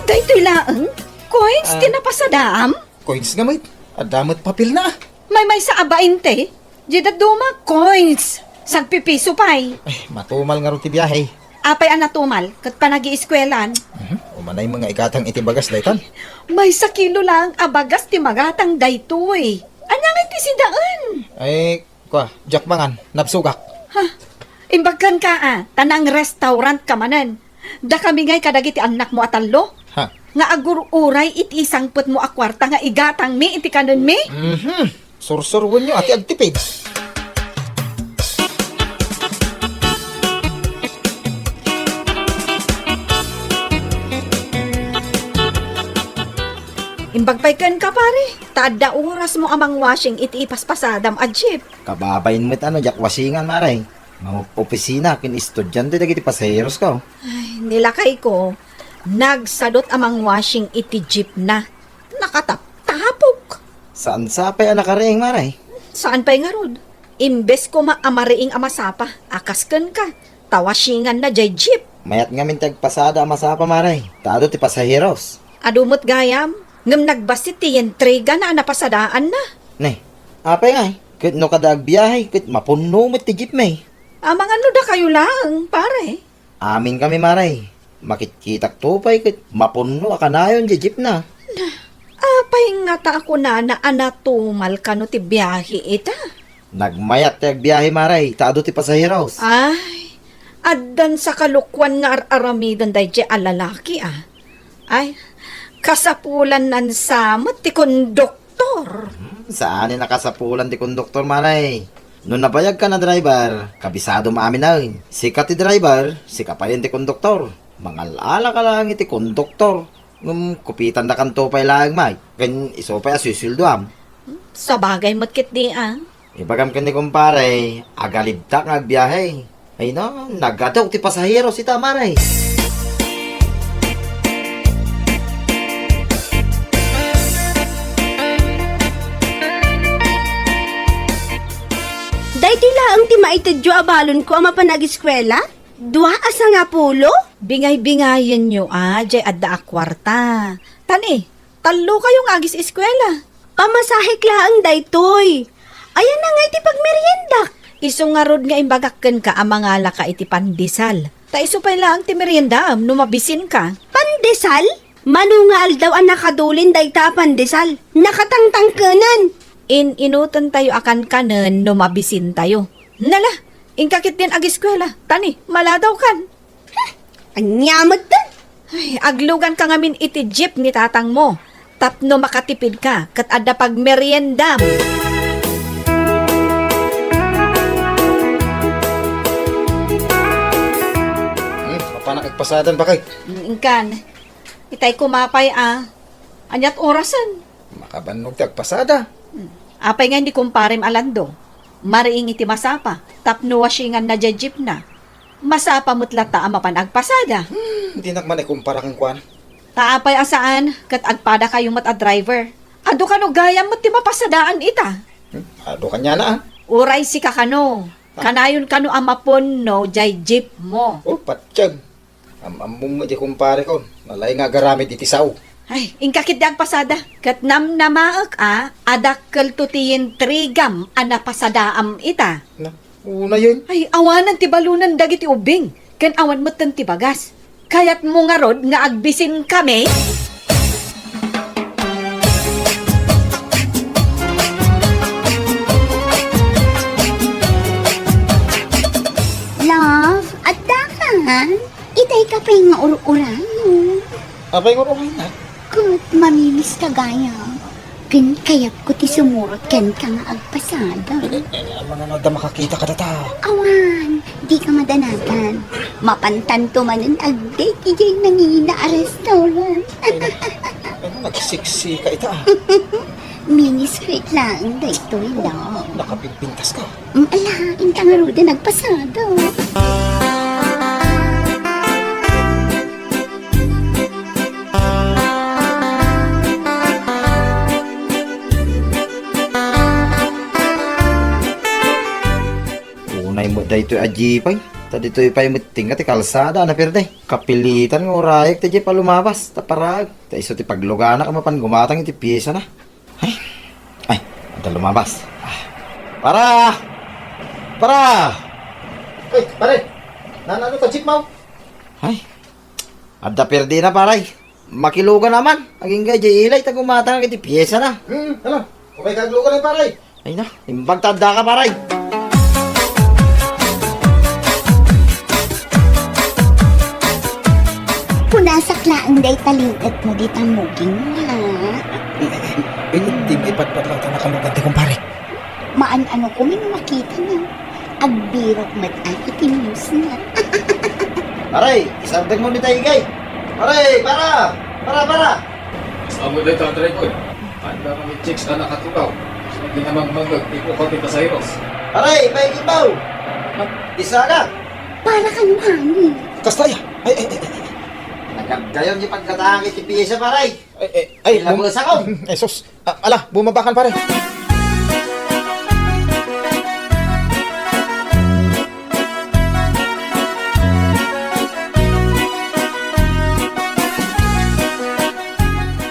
Daytoy laeng? Coins ti napasadaam? Coins nga met. Adda met papelna. Maymaysa a bainte. Diay dadduma, coins. Sagpipiso pay. Ay, matumal ngarud ti biahe. Apay a natumal, ket panagieskuelan? Mhm. Umanay met nga igatang iti bagas daytan. Maysa kilo laeng a bagas ti magatang daytoy. Ania ngay ti sidaen? Ay, kua, diak mangan, nabsogak. Ha? Imbag kenka a, ta nang-restaurant ka manen. Dakami ngay kadagiti annakmo a tallo? Ha? Nga agur-uray iti isangpetmo a kuarta nga igatangmi iti kanenmi? Mhm. Sursuroenyo a ti agtipid. Imbag pay kenka, pare, ta adda orasmo a mangwashing iti ipaspasadam a jeep. Kababain met a no diak washingan, mare. Mangopisina ken estudiante dagiti pasaherosko. Ay, ni lakayko, nagsadut a mangwashing iti jeepna. Nakataptapok. Saan sa pay a nakariing, mare? Saan pay ngarud? Imbes koma a mariing a masapa, a kas kenka, ta washinganna diay jeep. Mayat ngamin ti agpasada a masapa, mare, ta adu ti pasaheros. Adu met gayam, ngem nagbassit ti yentrigana a napasadaanna. Ne, apay ngay? Ket no kada agbiahe, ket mapunno met ti jeepmi. Amangan no dakayo laeng, pare. Amin kami, mare. Makitkitakto pay ket mapunno a kanayon diay jeepna. Na, apay ngata a kunana a natumal kano ti biahe ita? Nagmayat ti agbiahe, mare, ta adu ti pasaheros. Ay, addan sa kalokuan nga ar-aramiden daydiay a lalaki, a. Ay, kasapulannan sa met ti konduktor. Hmm, saan a kasapulan ti konduktor, mare. No nabayagkan a driver, kabisadom amin, ay. Sika ti driver, sika payen ti konduktor. Mangal-ala ka laeng iti konduktor. Ngem kupitandakanto pay laeng, Mike, ken isu pay a susueldoam. Sabagay met ketdi, a. Ibagam ken ni kumpare, agalibtak nga agbiahe. Ay no, nagadok ti pasaheros ita, Mare. Daytoy laeng ti maitedyo a balonko a mapan ageskuela? Dua a sangapulo? Bingay-bingayenyo a, jay adda a kuarta. Tani, tallo kayo nga agis-eskuela. Pamasahek laeng daytoy. Ayan na nga iti pagmeriendak. Isu ngarud nga imbagak kenka a mangalaka iti pandesal. Ta isu pay laeng ti meriendaem no mabisinka. Pandesal? Mano nga aldaw a nakadulin dayta a pandesal? Nakatangtangkenen. In-inutentayo a kankanen no mabisintayo. Nala, inka ketdin ageskuela. Tani, maladawkan. Ania met? Ay, agluganka ngamin iti jeep ni tatangmo tapno makatipidka ket adda pagmeriendam. Hmm, mapanak agpasadan, bakay. Mm, inkan. Itay kumapay a. Aniat orasen? Makabannog ti agpasada. Hmm. Apay nga ni kumparem a Lando? Mariing iti masapa tapno wasinganna diay jeepna. Masapa met latta a mapan agpasada. Hmm, dinak man ikumpara kenkuana. Ta apay a saan, ket agpadakayo met a driver. Adu kano gayam met ti mapasadaan ita. Hmm, adu kaniana, a. Uray sika kano. Ah. Kanayon kano a mapunno diay jeepmo. Oh, patiem. Am-ammom met diay kumpareko, nalaing nga agaramid iti sao. Ay, inka ketdi agpasada. Ket namnamaek a, a dakkelto ti intrigam a napasadaam ita. Na, unayen. Ay, awanen ti balonen dagiti ubing, ken awan metten ti bagas. Kayatmo ngarud nga agbisinkami? Love, adda ka? Itay ka pay nga ur-urayo. Apay nga ur-urayo na? Ket mamimiss ka gayam. Ken kayatko ti sumurot kenka nga agpasada. Eh, eh, eh, amangan adda makakita kadata. Awan, di ka madanagan. Mapantanto manen ag-date idiay nangina a restaurant. Ay, nag-, ay, nag-sexy ka ita, a. Mini skirt laeng daytoy, love. Nakapigpintas ka. Mm, ala, inta ngaruden agpasada. Unay met daytoy a jeep, ay. Ta ditoy pay met tinga ti kalsada a naperde. Kapilitan nga urayek ti jeep a lumabas, ta paraag. Ta isu ti pagluganak a mapan gumatang iti piesana. Ay, ay, adda lumabas. Ah. Para! Para! Ay, pare! Naan-ano ta jeep mo? Ay, adda perdina, pare. Makilugan naman. Agingga, jay ilay, ta gumatang iti piesana. Hmm, ano? Umay kaglugan, pare. Ay na, imbag ta adda ka, pare. Punasak laeng dayta lingketmo dita muging, ha? Eh, eh, eh, eh, di ba ipatpat lang ta nakalugan ti kumpare? Maan-ano ko min makita na. Agbirok met ay iti news na. Pare, isardeng mo ni Taygay. Pare, para! Para, para! Amo dayta, driver. Adda kami chicks a nakatukaw. Di na magmangag, ikukaw ti pasaheros. Aray, paikibaw! Isa ka! Para kano hangin. Kasta ya. Ay, ay, ay, ay, ay. Nagaggayon ti pagkatangit ti piyesa, paray. Ay, ay, ay, bum- Ilabas ako. Ay, sus. Ah, ala, bumabakan, pare.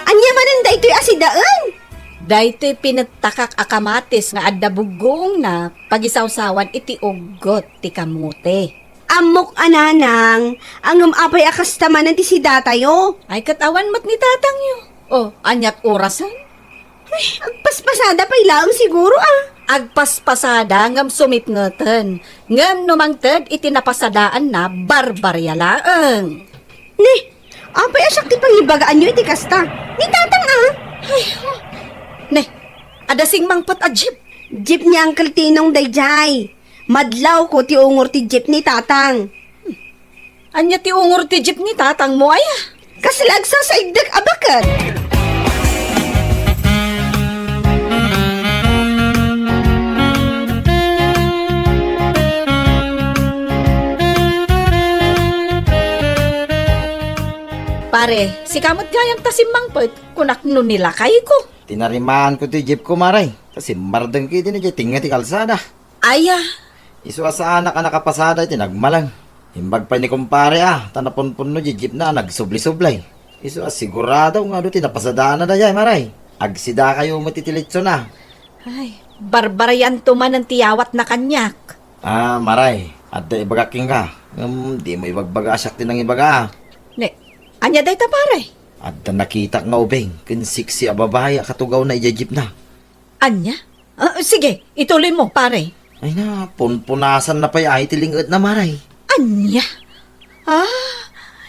Ania manen daytoy a sidaen? Daytoy pinettakak a kamatis nga adda buggoongna, pagisawsawan iti uggot ti kamote. Ammok a nanang, ngem apay a kasta manen ti sidatayo? Ay, ket awan met ni tatangyo. Oh, aniat orasen? Ay, agpaspasada pay laeng siguro, a. Agpaspasada ngem sumipngeten. Ngem no mangted iti napasadaanna, barbaria laeng. Ni, apay a siak ti pangibagaanyo iti kasta? Ni tatang, a. Ay, oh. Ne, adda singmangpet a jeep. Jeep ni Uncle Tinong daydiay. Madlawko ti ungor ti jeep ni Tatang. Ania ti ungor ti jeep ni tatangmo, aya? Kasla agsasaidek a baket. Pare, sika met gayam ta simmangpet, kunak no ni lakayko. Tinarimaanko ti jeepko, Mare. Ta simmardengko iti na diay tengnga ti kalsada. Aya. Isu a saanak a nakapasada iti nagmalem. Imbag pay ni kumpare a, ta napunpunno diay jeepna a nagsubli-sublay. Isu a sigurado nga adu ti napasadaanna daydiay, Mare. Agsidakayo met iti lechon a. Ay, barbarianto manen ti awatna kaniak. Ah, Mare, adda ibagak kenka. Ngem dimo ibagbaga a siak ti nangibaga a. Ne, ania dayta, pare? Adda nakitak nga ubing ken sexy a babai a katugawna idiay jeepna. Ania? Ah, sige, ituloy mo, pare. Ay na, punpunasanna pay ay ti ling-etna, Mare. Ania? Ah,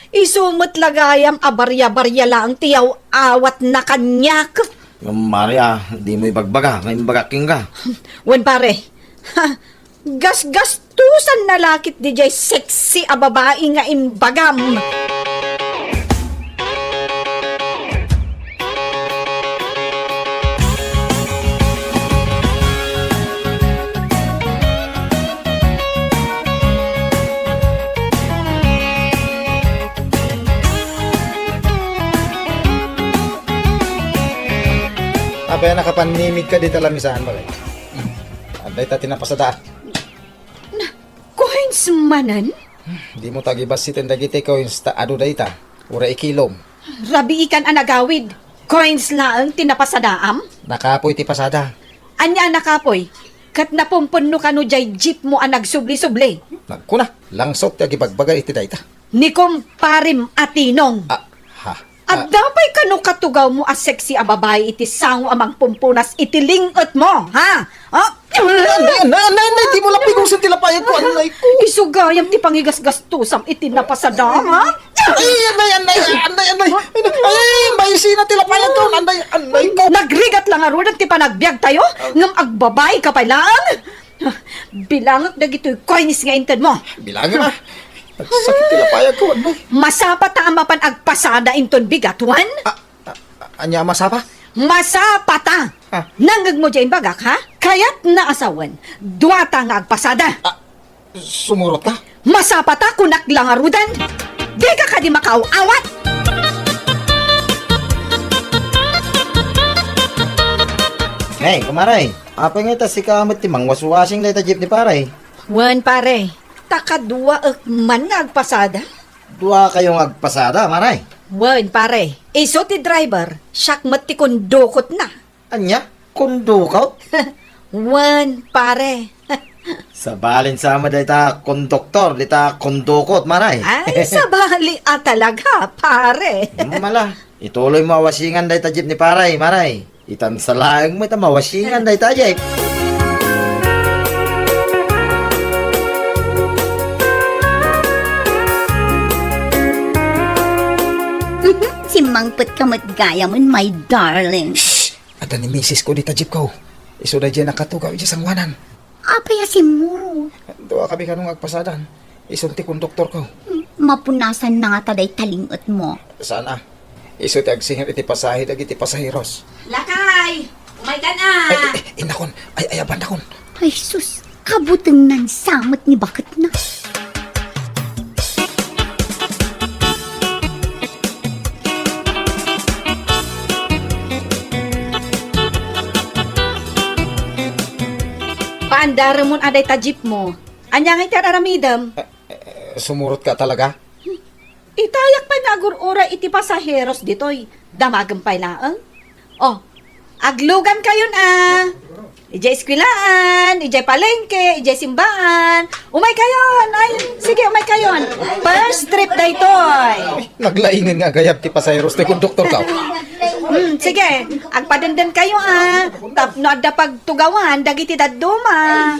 isu met la gayam a barya-barya laeng ti yaw-awatna kaniak. Ngem, Mare, ah, dimo ibagbaga nga imbagak kenka. Wen, pare. Ha, gasgastusanna la ketdi diay sexy a babai nga imbagam. Apay a nakapanimidka dita lamisaan, bagay? Adda ita ti napasada. Na, coins manen? Dimo ta gibassiten dagiti coins ta adu dayta. Uray ikilom. Rabiikan a nagawid. Coins laeng ti napasadaam? Nakapoy ti pasada. Ania a nakapoy? Ket napumpunno kano diay jeepmo a nagsubli-subli? Nagkuna, langsot ti agibagbaga iti dayta. Ni kumparem a Tinong. Ah, ha? Adda pay kano katugawmo a sexy a babai iti sango a mangpumpunas iti ling-etmo, ha? Ha? Anay, anay, anay, anay, dimo la pinusen ti lapayagko, anay ko. Isu gayam ti pangigasgastusam iti napasada, ha? Ay, anay, anay, anay, anay. Ay, maisina ti lapayagko, anay, anay ko. Nagrigat la ngaruden ti panagbiagtayo, ngem agbabaika pay laeng. Bilangek dagitoy coins nga intedmo. Bilangek, ah. Nagsakit ti lapayagko, anay. Masapata a mapan agpasada inton bigat, wen? Ah, ah, ania a masapa? Masapata! Ah. Nangngegmo diay imbagak, ha? Kayatna a sawen, duata nga agpasada. Ah, sumurotka? Masapata, kunak la ngaruden. Dika kadi makaaw-awat! Hey, kumare, apay nga ita sika met ti mangwaswasing dayta jeep ni pare? Wen, pare. Ta kaduaek man nga agpasada. Duakayo nga agpasada, mare? Wen, pare. Isu ti driver, siak met ti kondukotna. Ania? Kondukot? Wen, pare. Sabalin sa met dayta konduktor, dita kondukot, mare. Ay, sabali a talaga, pare. Mala, ituloy mo a wasingan dayta jeep ni pare, mare. Itan sa laeng met a mawasingan dayta jeep. Simmangpetka met gayam, my darling. Shh! Adda ni misis ko dita jeep ko. Isu daydiay nakatugaw idiay sangoanan. Apay a simmurot? Duakami kano nga agpasadan. Isun ti konduktorko. Mapunasanna ngata dayta ling-etmo. Saan a? Isu ti agsingir iti pasahe dagiti pasaheros. Lakay! Umaykan a! Ay, ay, ay, innakon. Ay, ay, abannakon. Ay, sus! Kabutengnan sa met ni baketna. Paandaremon a dayta jeepmo. Ania ngay ti ar-aramidem? Eh, eh, sumurotka talaga? Itayak pay nga agur-uray iti pasaheros ditoy. Damagem pay laeng. Oh, aglugankayon a. Idiay eskwelaan, idiay palengke, idiay simbaan. Umaykayon. Ay, sige, umaykayon. First trip daytoy. Naglaingen nga agayab ti pasaheros ti konduktorko. Hmm, sige, agpadendengkayo a. Tapno adda pagtugawan dagiti dadduma.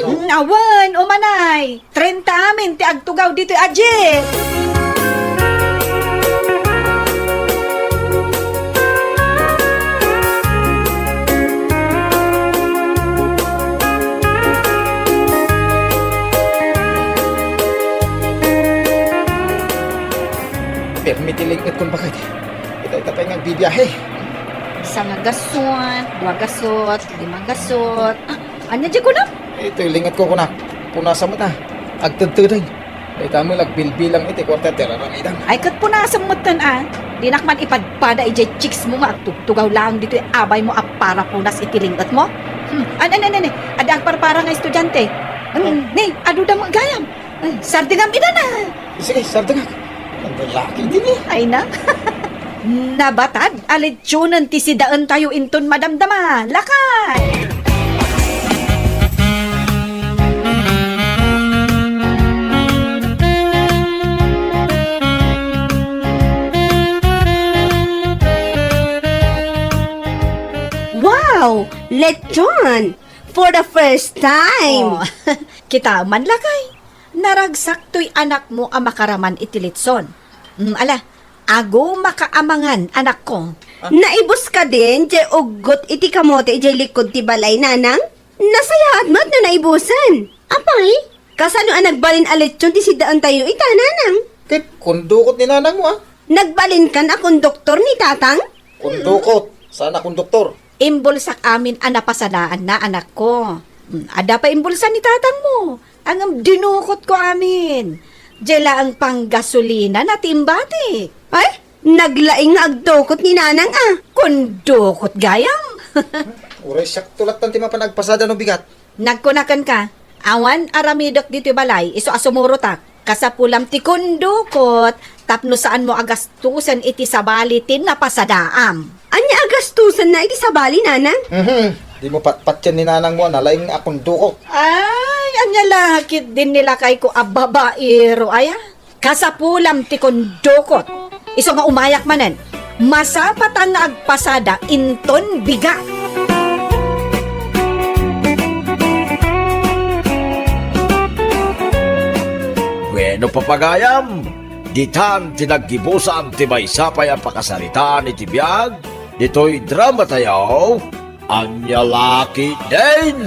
Hmm, awan, umanay. Trenta amin ti agtugaw ditoy a jeep. Kun bakit? Ita, ita pay nga agbibiahe. Isa nga gasot, dua gasot, lima gasot. Ah, anya di kunam? Itoy lingat ko kunak. Punasam met a. Agtedtedeng. Ita met agbilbilang iti kuarta ti raramidan. Ay, ket punasam met ten a. Dinak man ipadpada idiay chicks mo nga agtugtugaw laeng ditoy abay mo a para punas iti linget mo. Hmm. An, an, an, an, adda agparpara nga estudiante. Hmm, ni, adu da met gayam. Ay, sardengam ida na. Sige, sardengak. Ang lalaki din eh. Ay na. Nabatad a lechonen ti sidaentayo inton madamdama. Lakay! Wow! Lechon! For the first time! Oh, kita man, lakay. Naragsak toy anakmo a makaraman iti litson. Mm, ala, agumaka amangan, anakko. Naibus kadin diay uggot iti kamote idiay likod ti balay, nanang? Nasayaat met no naibusen. Apay, kasano a nagbalin a lechon ti sidaentayo ita, nanang? Ket kundukot ni nanangmo, a? Nagbalinkan a konduktor ni tatang? Kundukot, saan a konduktor? Imbulsak amin a napasadaanna, anakko. Mm, adda pay imbulsa ni tatangmo. Ngem dinukotko amin. Diay laeng panggasolina na ti imbatik. Ay, naglaing nga agdukot ni nanang a. Kundukot gayam. Uray siakto lattan ti mapan agpasada no bigat. Nagkuna kenka, awan aramidek ditoy balay, isu a sumurotak. Kasapulam ti kundukot tapno saanmo a gastusen iti sabali ti napasadaam. Ania a gastusenna iti sabali, nanang? Mhm. Dimo patpatien ni nanangmo a nalaing a kundukot. Ay, ania la ketdin ni lakayko a babaero, aya? Kasapulam ti kundukot. Isu nga umayak manen, masapatan nga agpasada inton bigat. Wenno, papagayam, ditan ti naggibusan ti maysa pay a pakasaritaan iti biag ditoy dramatayo, Ania La Ketdin.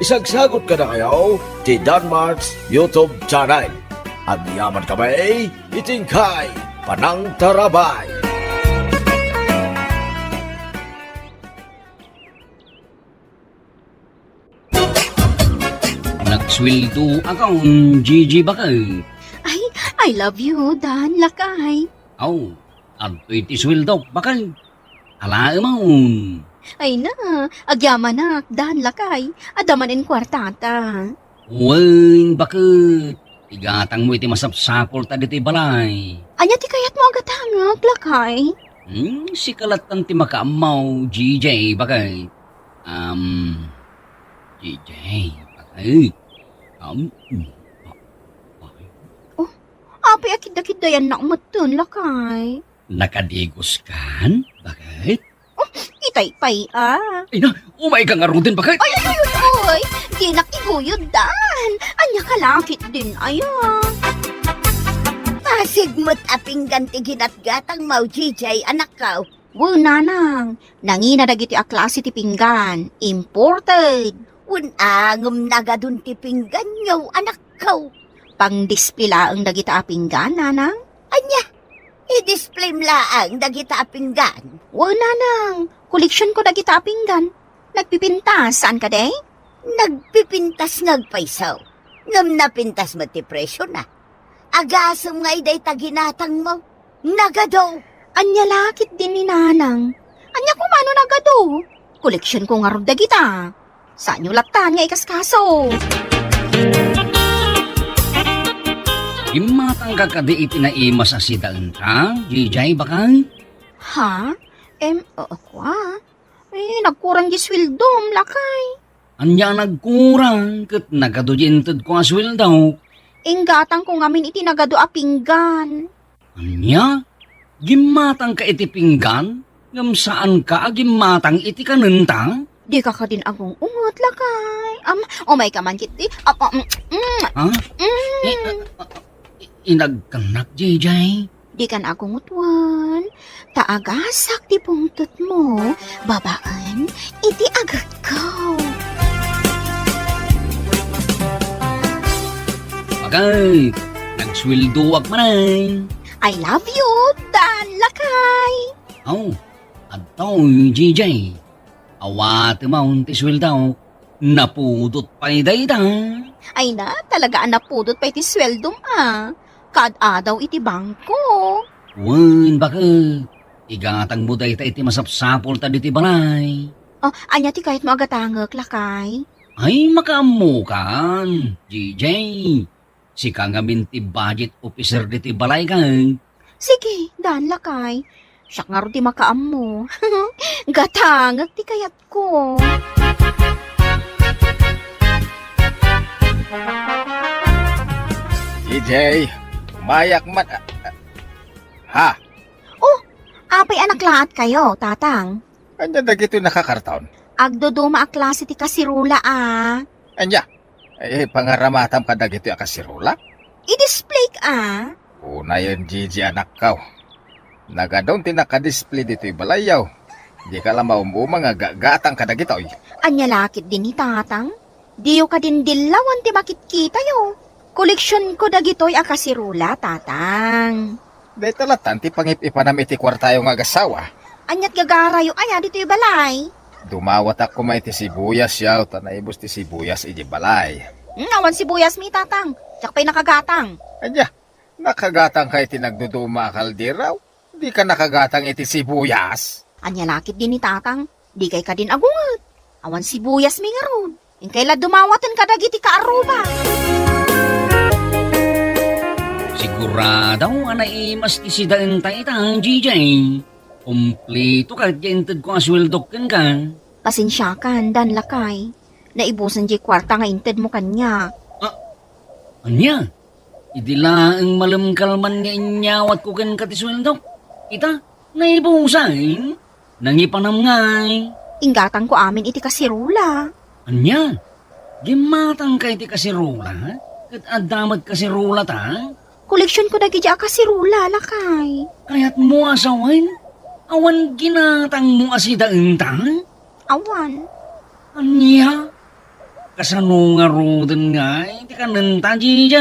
Isagsagut kadakayo ti Danmart's YouTube channel. Agyaman kami iti inkay panangtarabay. Nagsueldoakon, Gigi, bakay. Ay, I love you, Dan, lakay. Aw, adtoy ti sueldok, bakay. Alaemon. Ay na, agyamanak, Dan, lakay. Adda manen kuartata. Wen, baket. Igatangmo iti masapsapulta ditoy balay. Ania ti kayatmo a gatangek, lakay? Hmm, sika lattan ti makaammo, G J, bakay. Um, G J, bakay. Um, mm, ba-, bakay. Oh, apay a kidakiddayannak metten, lakay? Nakadigoskan, bakay? Oh, itay pay, ah. Ay na, umayka ngaruden, bakay? Ay, ay, ay, ay, ay! Dinak iguyod, Dan. Ania ka la ketdin, aya? Pasig met a pinggan ti ginatgatangmo, G J, anakko. Wen, nanang, nangina dagiti a klase ti pinggan, imported. Wen, a, ngem nagadun ti pingganyo, anakko. Pangdisplay laeng dagita a pinggan, nanang. Ania? I-displayem laeng dagita a pinggan? Wen, nanang, koleksionko dagita a pinggan. Nagpipintas, saan kadi? Nagpipintas nga agpayso. Ngem napintas met ti presiona. Agasem nga dayta ginatangmo. Nagadu. Ania la ketdin ni nanang? Ania koma no nagadu? Koleksionko ngarud dagita. Saanyo lattan nga ikaskaso. Gimmatangka kadi iti naimas a sidaenta, G J, bakay? Ha? Em, oo, kua? Eh, nagkurang di sueldom, lakay. Ania a nagkurang ket nagadu di intedko a sueldo? Inggatangko ngamin iti nagadu a pinggan. Ania? Gimmatangka iti pinggan, ngem saanka a gimmatang iti kanenta? Dika kadin agung-unget, lakay. Am, umayka man ketdi. Am, am, mm, Ha? Mm. Eh, ah, ah, i-, inagkanak, J J? Dikan agunget wen, ta agasak ti pungtotmo babaen iti agekko. Agay, nagsueldoak manen. I love you, Dan Lakay. Aw, adtoy, J J. Awatem ti sueldo. Napudot pay dayta. Ay na, talaga a napudot pay ti sueldom a. Kaad-adaw iti bangko. Wen, baket. Igatangmo dayta iti masapsapulta ditoy balay. Ah, ania ti kayatmo a gatangek, Lakay? Ay, makaammokan, J J. Sika ngamin ti budget officer ditoy balay, kan? Sige, Dan Lakay. Siak ngarud ti makaammo. Gatangek ti kayatko. J J, umayak man, a-, a-, ha? Oh, apay a naklaatkayo, Tatang? Ania dagitoy nakakarton? Agduduma a klase ti kasirula a. Ania? Eh, pangaramatam kadagitoy a kasirula? I-display ka. Unayen, J J, anakko. Nagadun ti naka-display ditoy balayyo. Dika la maum-uma nga gagatang kadagitoy. Ania la ketdi ni Tatang? Diyo kadin dillawan ti makitkitayo. Koleksionko dagitoy a kasirula, Tatang. Dayta latta ti pangip-ipanam iti kuartayo nga agassawa. Ania't gagarayo aya ditoy balay? Dumawatak koma iti sibuyasyo, ta naibus ti sibuyas iti balay. Hmm, awan sibuyasmi, Tatang. Diak pay nakagatang. Ania, nakagatangka iti nagduduma a kaldero? Dika nakagatang iti sibuyas? Ania la ketdi ni Tatang? Dikay kadin agunget. Awan sibuyasmi ngarud. Inkay la dumawaten kadagiti kaaruba. Sigurado a naimas ti sidaenta ita, J J. Kumpletoka iti intedko a sueldok kenka. Pasensiakan, Dan Lakay. Naibusan diay kuarta nga intedmo kaniak. Ah, ania? Idi laeng malem kalman nga inyawatko kenka ti sueldok. Ita, naibusan. Nangipanam ngay. Inggatangko amin iti kasirula. Ania? Gimmatangka iti kasirula? Ket adda met kasirulata? Koleksionko dagiti a kasirula, Lakay. Kayatmo a sawen? Awan ginatangmo a sidaenta? Awan. Ania? Kasano ngaruden ngay ti kanenta, J J?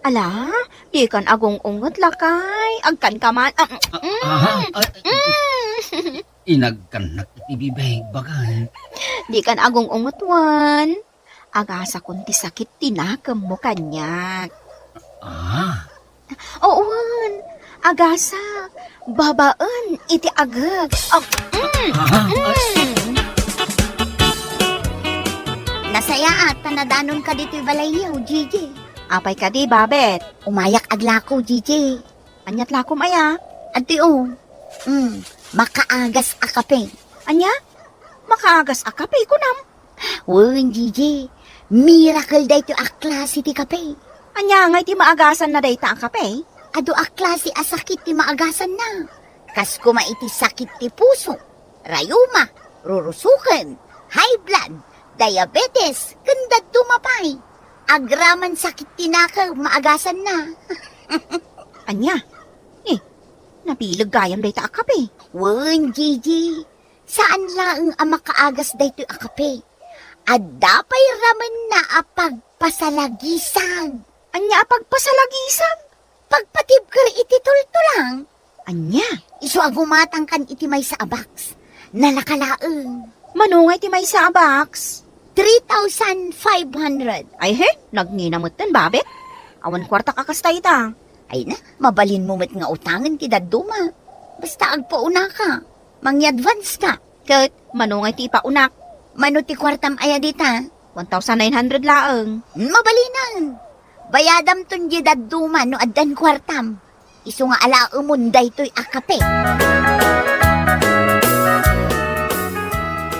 Ala, dikan agung-unget, Lakay. Agkanka man. Ah, mm, aha, mm, ay, mm. Inagkannak iti bibig, baket. Dikan agung-unget, wen. Agasakon ti sakit ti nakemmo kaniak. Ah. Wen, agasak, babaen iti agek. Ah, mm, ah, ah, mm. Nasayaat ta nadanonka ditoy balayyo, J J. Apay kadi, Babet? Umayak aglako, J J. Ania't lakom aya? Adtoy, o. Mm, makaagas a kape. Ania? Makaagas a kape, kunam? Wen, J J. Miracle daytoy a klase ti kape. Ania ngay ti maagasanna dayta a kape? Adu a klase a sakit ti maagasanna. Kas koma iti sakit ti puso, rayuma, rurusoken, high blood, diabetes, ken dadduma pay. Agraman sakit ti nakem maagasanna. Ania? Eh, nabileg gayam dayta a kape. Wen, J J. Saan laeng a makaagas daytoy a kape. Adda pay ramenna a pagpasalagisag. Ania a pagpasalagisag? Pagpatibker iti tultulang. Ania? Isu a gumatangkan iti maysa a box. Nalaka laeng. Mano nga iti maysa a box? Three thousand five hundred. Ay he, nagngina metten, Babet. Awan kuartak a kasta ita. Ay na, mabalinmo met nga utangen ti dadduma. Basta agpaunaka. Mangi-advance ka. Ket mano nga iti ipaunak? Mano ti kuartam aya dita? One thousand nine hundred laeng. Mabalinen. Bayadamton diay dadduma no addan kuartam. Isu nga alaemon daytoy a kape.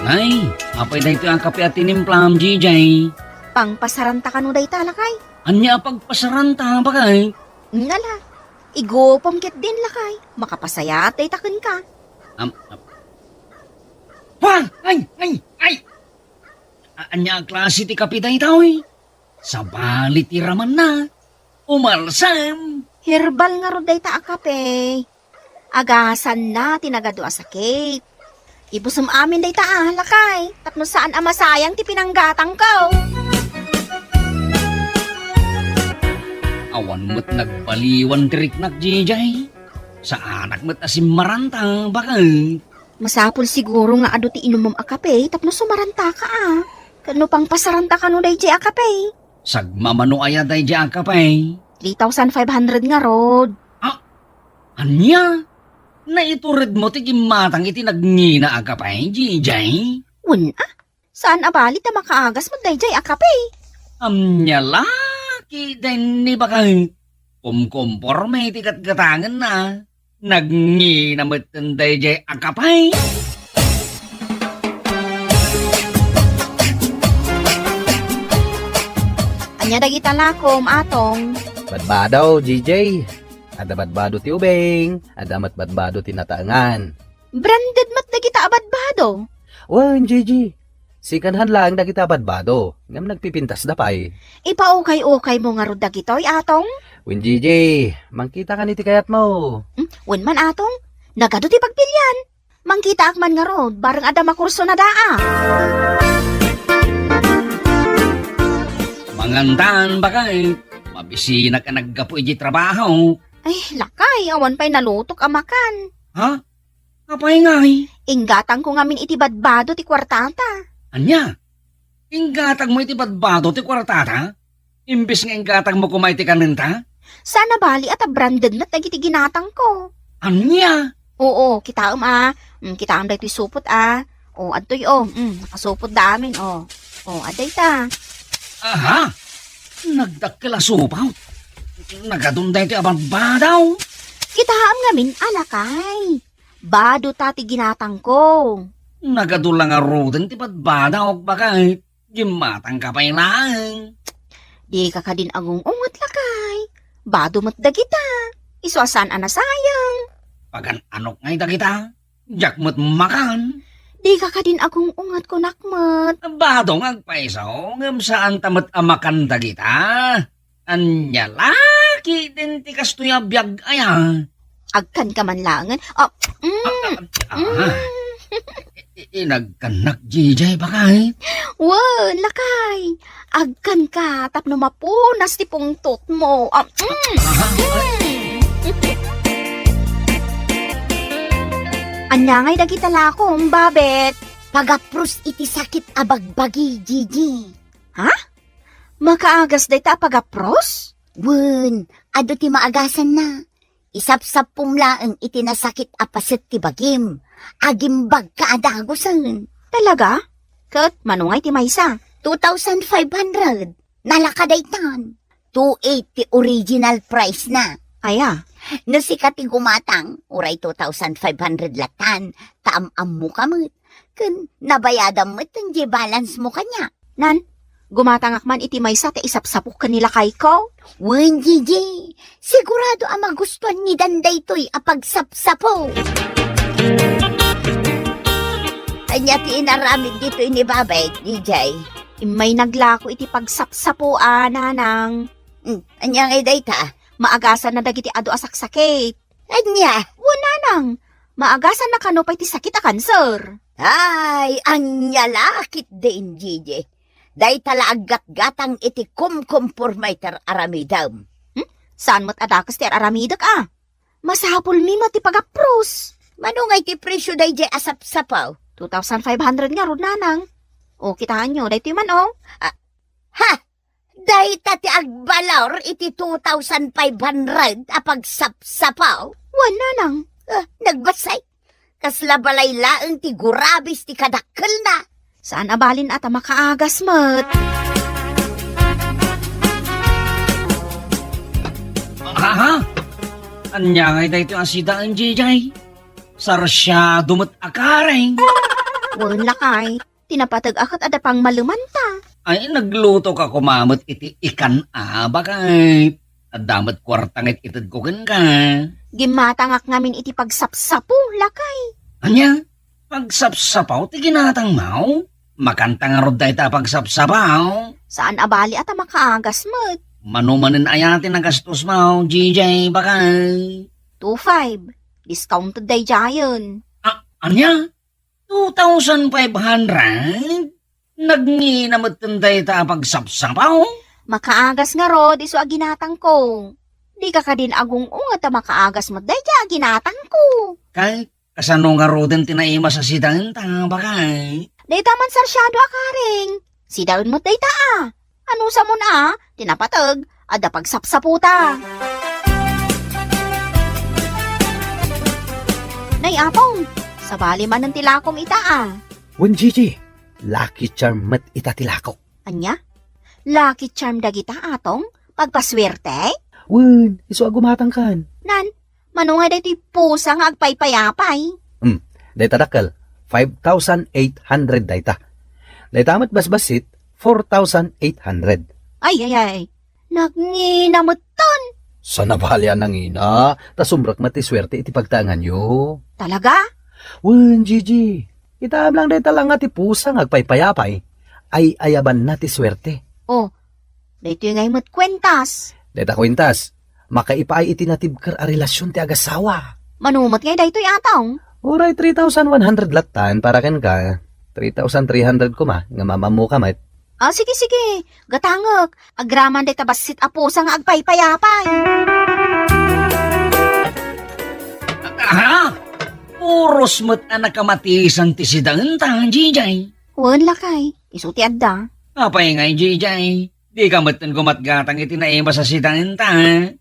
Ay, apay daytoy a kape a tinimplam, J J? Pangpasaranta kano dayta, Lakay? Ania a pagpasaranta, baket? Ngala, igupom ketdin, Lakay. Makapasayaat dayta kenka. Am, am. Wa! Ay! Ay! Ay! A-, ania a klase ti kape daytoy? Sabali ti ramenna. Umalsem. Herbal ngarud dayta a kape. Agasanna ti nagadu a sakit. Ibusem amin dayta a, Lakay, tapno saan a masayang ti pinanggatangko. Awan met nagbaliwan ti riknak, Jijay. Saanak met a simmaranta, baket. Masapul siguro nga adu ti inumem a kape tapno sumarantaka, a. Ket no pangpasaranta kano dayjay a kape? Sagmamano aya dayjay a kape? Three thousand five hundred ngarud. Ah, ania? Naituredmo ti gimmatang iti nangina a kape, Jijay? Wen, a. Saan a bali ta makaagas met dayjay a kape. Ania la ketdin ni baket? Kumkomporme ti gatgatangenna. Nangina metten dayjay a kape. Ania dagita lakom, Atong? Badbado, Jijay. Adda badbado ti ubing, adda met badbado ti nataengan. Branded met dagita a badbado. Wen, Jijay. Second hand laeng dagita a badbado, ngem nagpipintasda pay. Ipaukay-ukaymo ngarud dagitoy, Atong? Wen, Jijay, mangkitakan iti kayatmo. Hmm, wen man, Atong. Nagadu ti pagpilian. Mangkitaak man ngarud, bareng adda makurso na daa. Mangantan, baket. Mabisinak a naggapu iti trabaho. Ay, lakay, awan pay nalutok a makan. Ha? Apay ngay? Inggatangko ngamin iti badbado ti kuartata. Ania? Inggatangmo iti badbado ti kuartata? Imbes nga inggatangmo koma iti kanenta? Saan a bali a ta branded met dagiti ginatangko. Ania? Oo, kitaem a. Mm, kitaem daytoy supot a. O, adtoy, o. Mm, nakasupot da amin, o. O, adda ita. Aha! Nagdakkel a supot. Nagadun daytoy a badbado. Kitaem ngamin a, lakay. Bado ta ti ginatangko. Nagadu la ngaruden ti badbado, baket. Gimmatangka pay laeng. Dika kadin agung-unget, lakay. Bado met dagita. Isu a saan a nasayang. Pagan-anok ngay dagita? Diak met makan. Dika kadin agung-unget, kunak met. Bado nga agpayso, ngem saanta met a makan dagita. Ania la ketdin ti kastoy a biag aya? Agkanka man laengen. Ah, mm, Ah, ah, ah. mm. I-, inagkannak, Jijay, baket. Wen, lakay. Agkanka tapno mapunas ti pungtotmo. Ah, mm. Ah, ah. Mm. Ania ngay dagita lakom, Babet? Pagapros iti sakit a bagbagi, Jijay. Ha? Makaagas dayta a pagapros? Wen, adu ti maagasanna. Isapsapum laeng iti nasakit a paset ti bagim. Agimbagka a dagusen. Talaga? Ket mano ngay ti maysa? Two thousand five hundred. Nalaka daytan. Two eighty original price na. Aya? No sika ti gumatang, uray two thousand five hundred latan, ta am-ammoka met. Ken nabayadam met ti balance mo kaniak. Nan, gumatangak man iti maysa ta isapsapok ken ni lakayko. Wen, Jiji, sigurado a magustuan ni Dan daytoy a pagsapsapo. Ania ti inaramid ditoy ni Babay, Jijay? Immay naglako iti pagsapsapo a, Nanang. Hmm, ania ngay dayta? Maagasan na dagiti adu a saksakit. Ania? Wen, Nanang. Maagasan na kano pay ti sakit a kanser. Ay, ania la ketdin, Jiji. Dayta la aggatgatang iti kumkumporme ti ar-aramidem. Hmm? Saan met a dakes ti ar-aramidek a? Masapulmi met ti pagapros. Mano ngay ti presio dayjay a sapsapaw? Two thousand five hundred ngarud, Nanang. O, kitaenyo, daytoy man, o. Ah, ha! Dayta ti agbalor iti two thousand five hundred a pagsapsapaw? Wen, Nanang. Ah, nagbasay. Kasla balay laeng ti gurabis ti kadakkelna. Saan a balin a ta makaagas met. Aha! Ania ngay daytoy a sidaen, Jijay? Sarsiado met a kareng. Wen, lakay. Ti napateg a ket adda pangmalemanta. Ay, naglutoka koma met iti ikan a, baket. Adda met kuarta nga itedko kenka. Gimmatangak ngamin iti pagsapsapo, lakay. Ania? Pagsapsapaw ti ginatangmo? Makanta ngarud dayta a pagsapsapaw? Saan a bali a ta makaagas met. Mano manen aya ti nagastosmo, Jijay, baket? Two five. Discounted daydiayen. Ah, ania? Two thousand five hundred? Nangina metten dayta a pagsapsapaw? Makaagas ngarud isu a ginatangko. Dika kadin agung-unget ta makaagas met dayta a ginatangko. Kay, kasano ngaruden ti naimas a sidaenta, bakay? Dayta man sarsiado a karing. Sidaen met dayta a. Anusamon a, ti napateg, adda pagsapsaputa. Nay, Atong, sabali manen ti lakom ita a. Wen, Gigi, Lucky Charm met ita ti lakok. Ania? Lucky Charm dagita, Atong? Pagpasuerte? Wen, isu a gumatangkan. Nan, mano nga daytoy pusa nga agpaypayapay? Hmm, dayta dakkel, five thousand eight hundred dayta. Dayta met basbassit, four thousand eight hundred. Ay, ay, ay. Nangina metten. Saan a bali a nangina, ta sumrek met ti suerte iti pagtaenganyo. Talaga? Wen, Gigi. Kitaem lang dayta la nga ti pusa nga agpaypayapay. Ay-ayabanna ti suerte. Oh, daytoy ngay met kuentas. Dayta kuentas, makaipaay iti natibker a relasion ti agassawa. Mano met ngay daytoy, Atong? Uray three thousand one hundred lattan para kenka. Three thousand three hundred koma nga mamammuka met. Ah, sige, sige. Gatangek. Agraman dayta bassit a pusa nga agpaypayapay. Aha! Puros met a nakamatisan ti sidaenta, Jijay. Wen, lakay. Isu ti adda. Apay ngay, Jijay? Dika metten gumatgatang iti naimas a sidaenta, eh?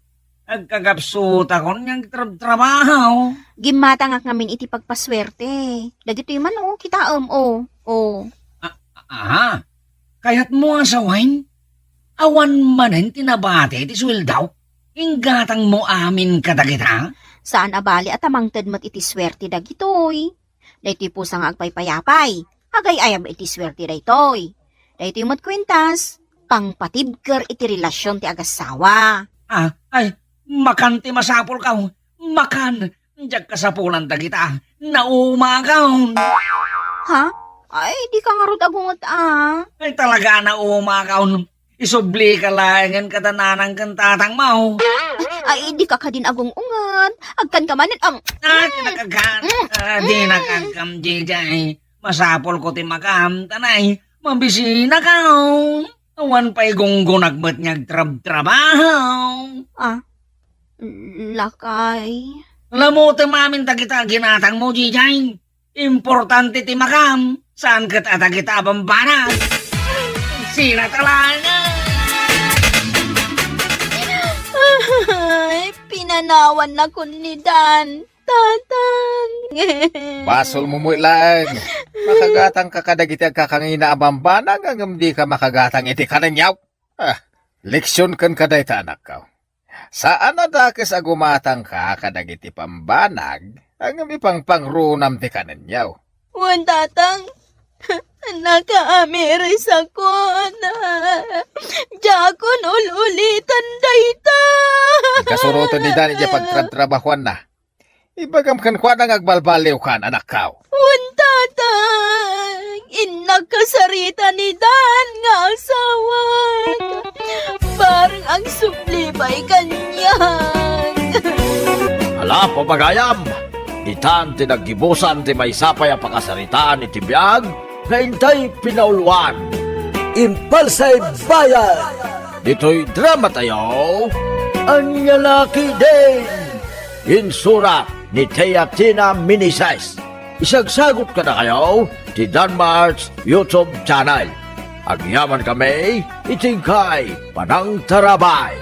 Agkagapsutakon nga agtrabtrabaho. Gimmatangak ngamin iti pagpasuerte. Dagitoy man, oh, kitaem, oh. Oh. A-, aha. Kayatmo a sawen? Awan manen ti nabati iti sueldaw? Inggatangmo amin kadagita? Saan a bali a ta mangted met iti suerte dagitoy. Daytoy pusa nga agpaypayapay. Agay-ayab iti suerte daytoy. Daytoy met kuentas, pangpatibker iti relasion ti agassawa. Ah, ay, makan ti masapulkaw. Makan. Diak kasapulan dagita. Naumakon. Ha? Ay, dika ngarud agunget a. Ay, talaga, naumakon. Isublika laengen kada nanang ken tatangmo. Ay, dika kadin agung-unget. Agkanka manen, am. Ah, dinakagkan. Mm. Ah, dinakagkam, Jijay. Masapulko ti makam, ta nay, mabisinakon. Awan pay gunggonak met nga agtrabtrabaho. Ah, lakay. Lamutem amin dagita a ginatangmo, Jijay. Importante ti makam, saan ket a dagita a bambanag. Sina talaga? Ay, pinanawannakon ni Dan, Tatang. Basolmo met laeng. Makagatangka kadagiti agkakangina a bambanag, ngem dika makagatang iti kanenyo. Ah, leksion kenka dayta, anakko. Saan a dakes a gumatangka kadagiti pambanag, ngem ipangpangrunam ti kanenyo. Wen, Tatang, nakaamirisakon. Diakon ul-ulitan dayta. Kasuroten ni Dan idiay pagtrabtrabahuanna. Ibagam kenkuana nga agbalbaliwkan, anakko. Wen, Tatang, innak kasarita ni Dan nga asawak. Bareng agsubli pay kaniak. Ala, papagayam, itan ti naggibusan ti maysa pay a pakasaritaan iti biag nga intay pinauluan. Impalsay Bayad. Ditoy dramatayo, Ania La Ketdin. Insurat ni Tia Tina Meneses. Isagsagut kadakayo ti Danmart's YouTube channel. Agyamankami iti inkay panangtarabay.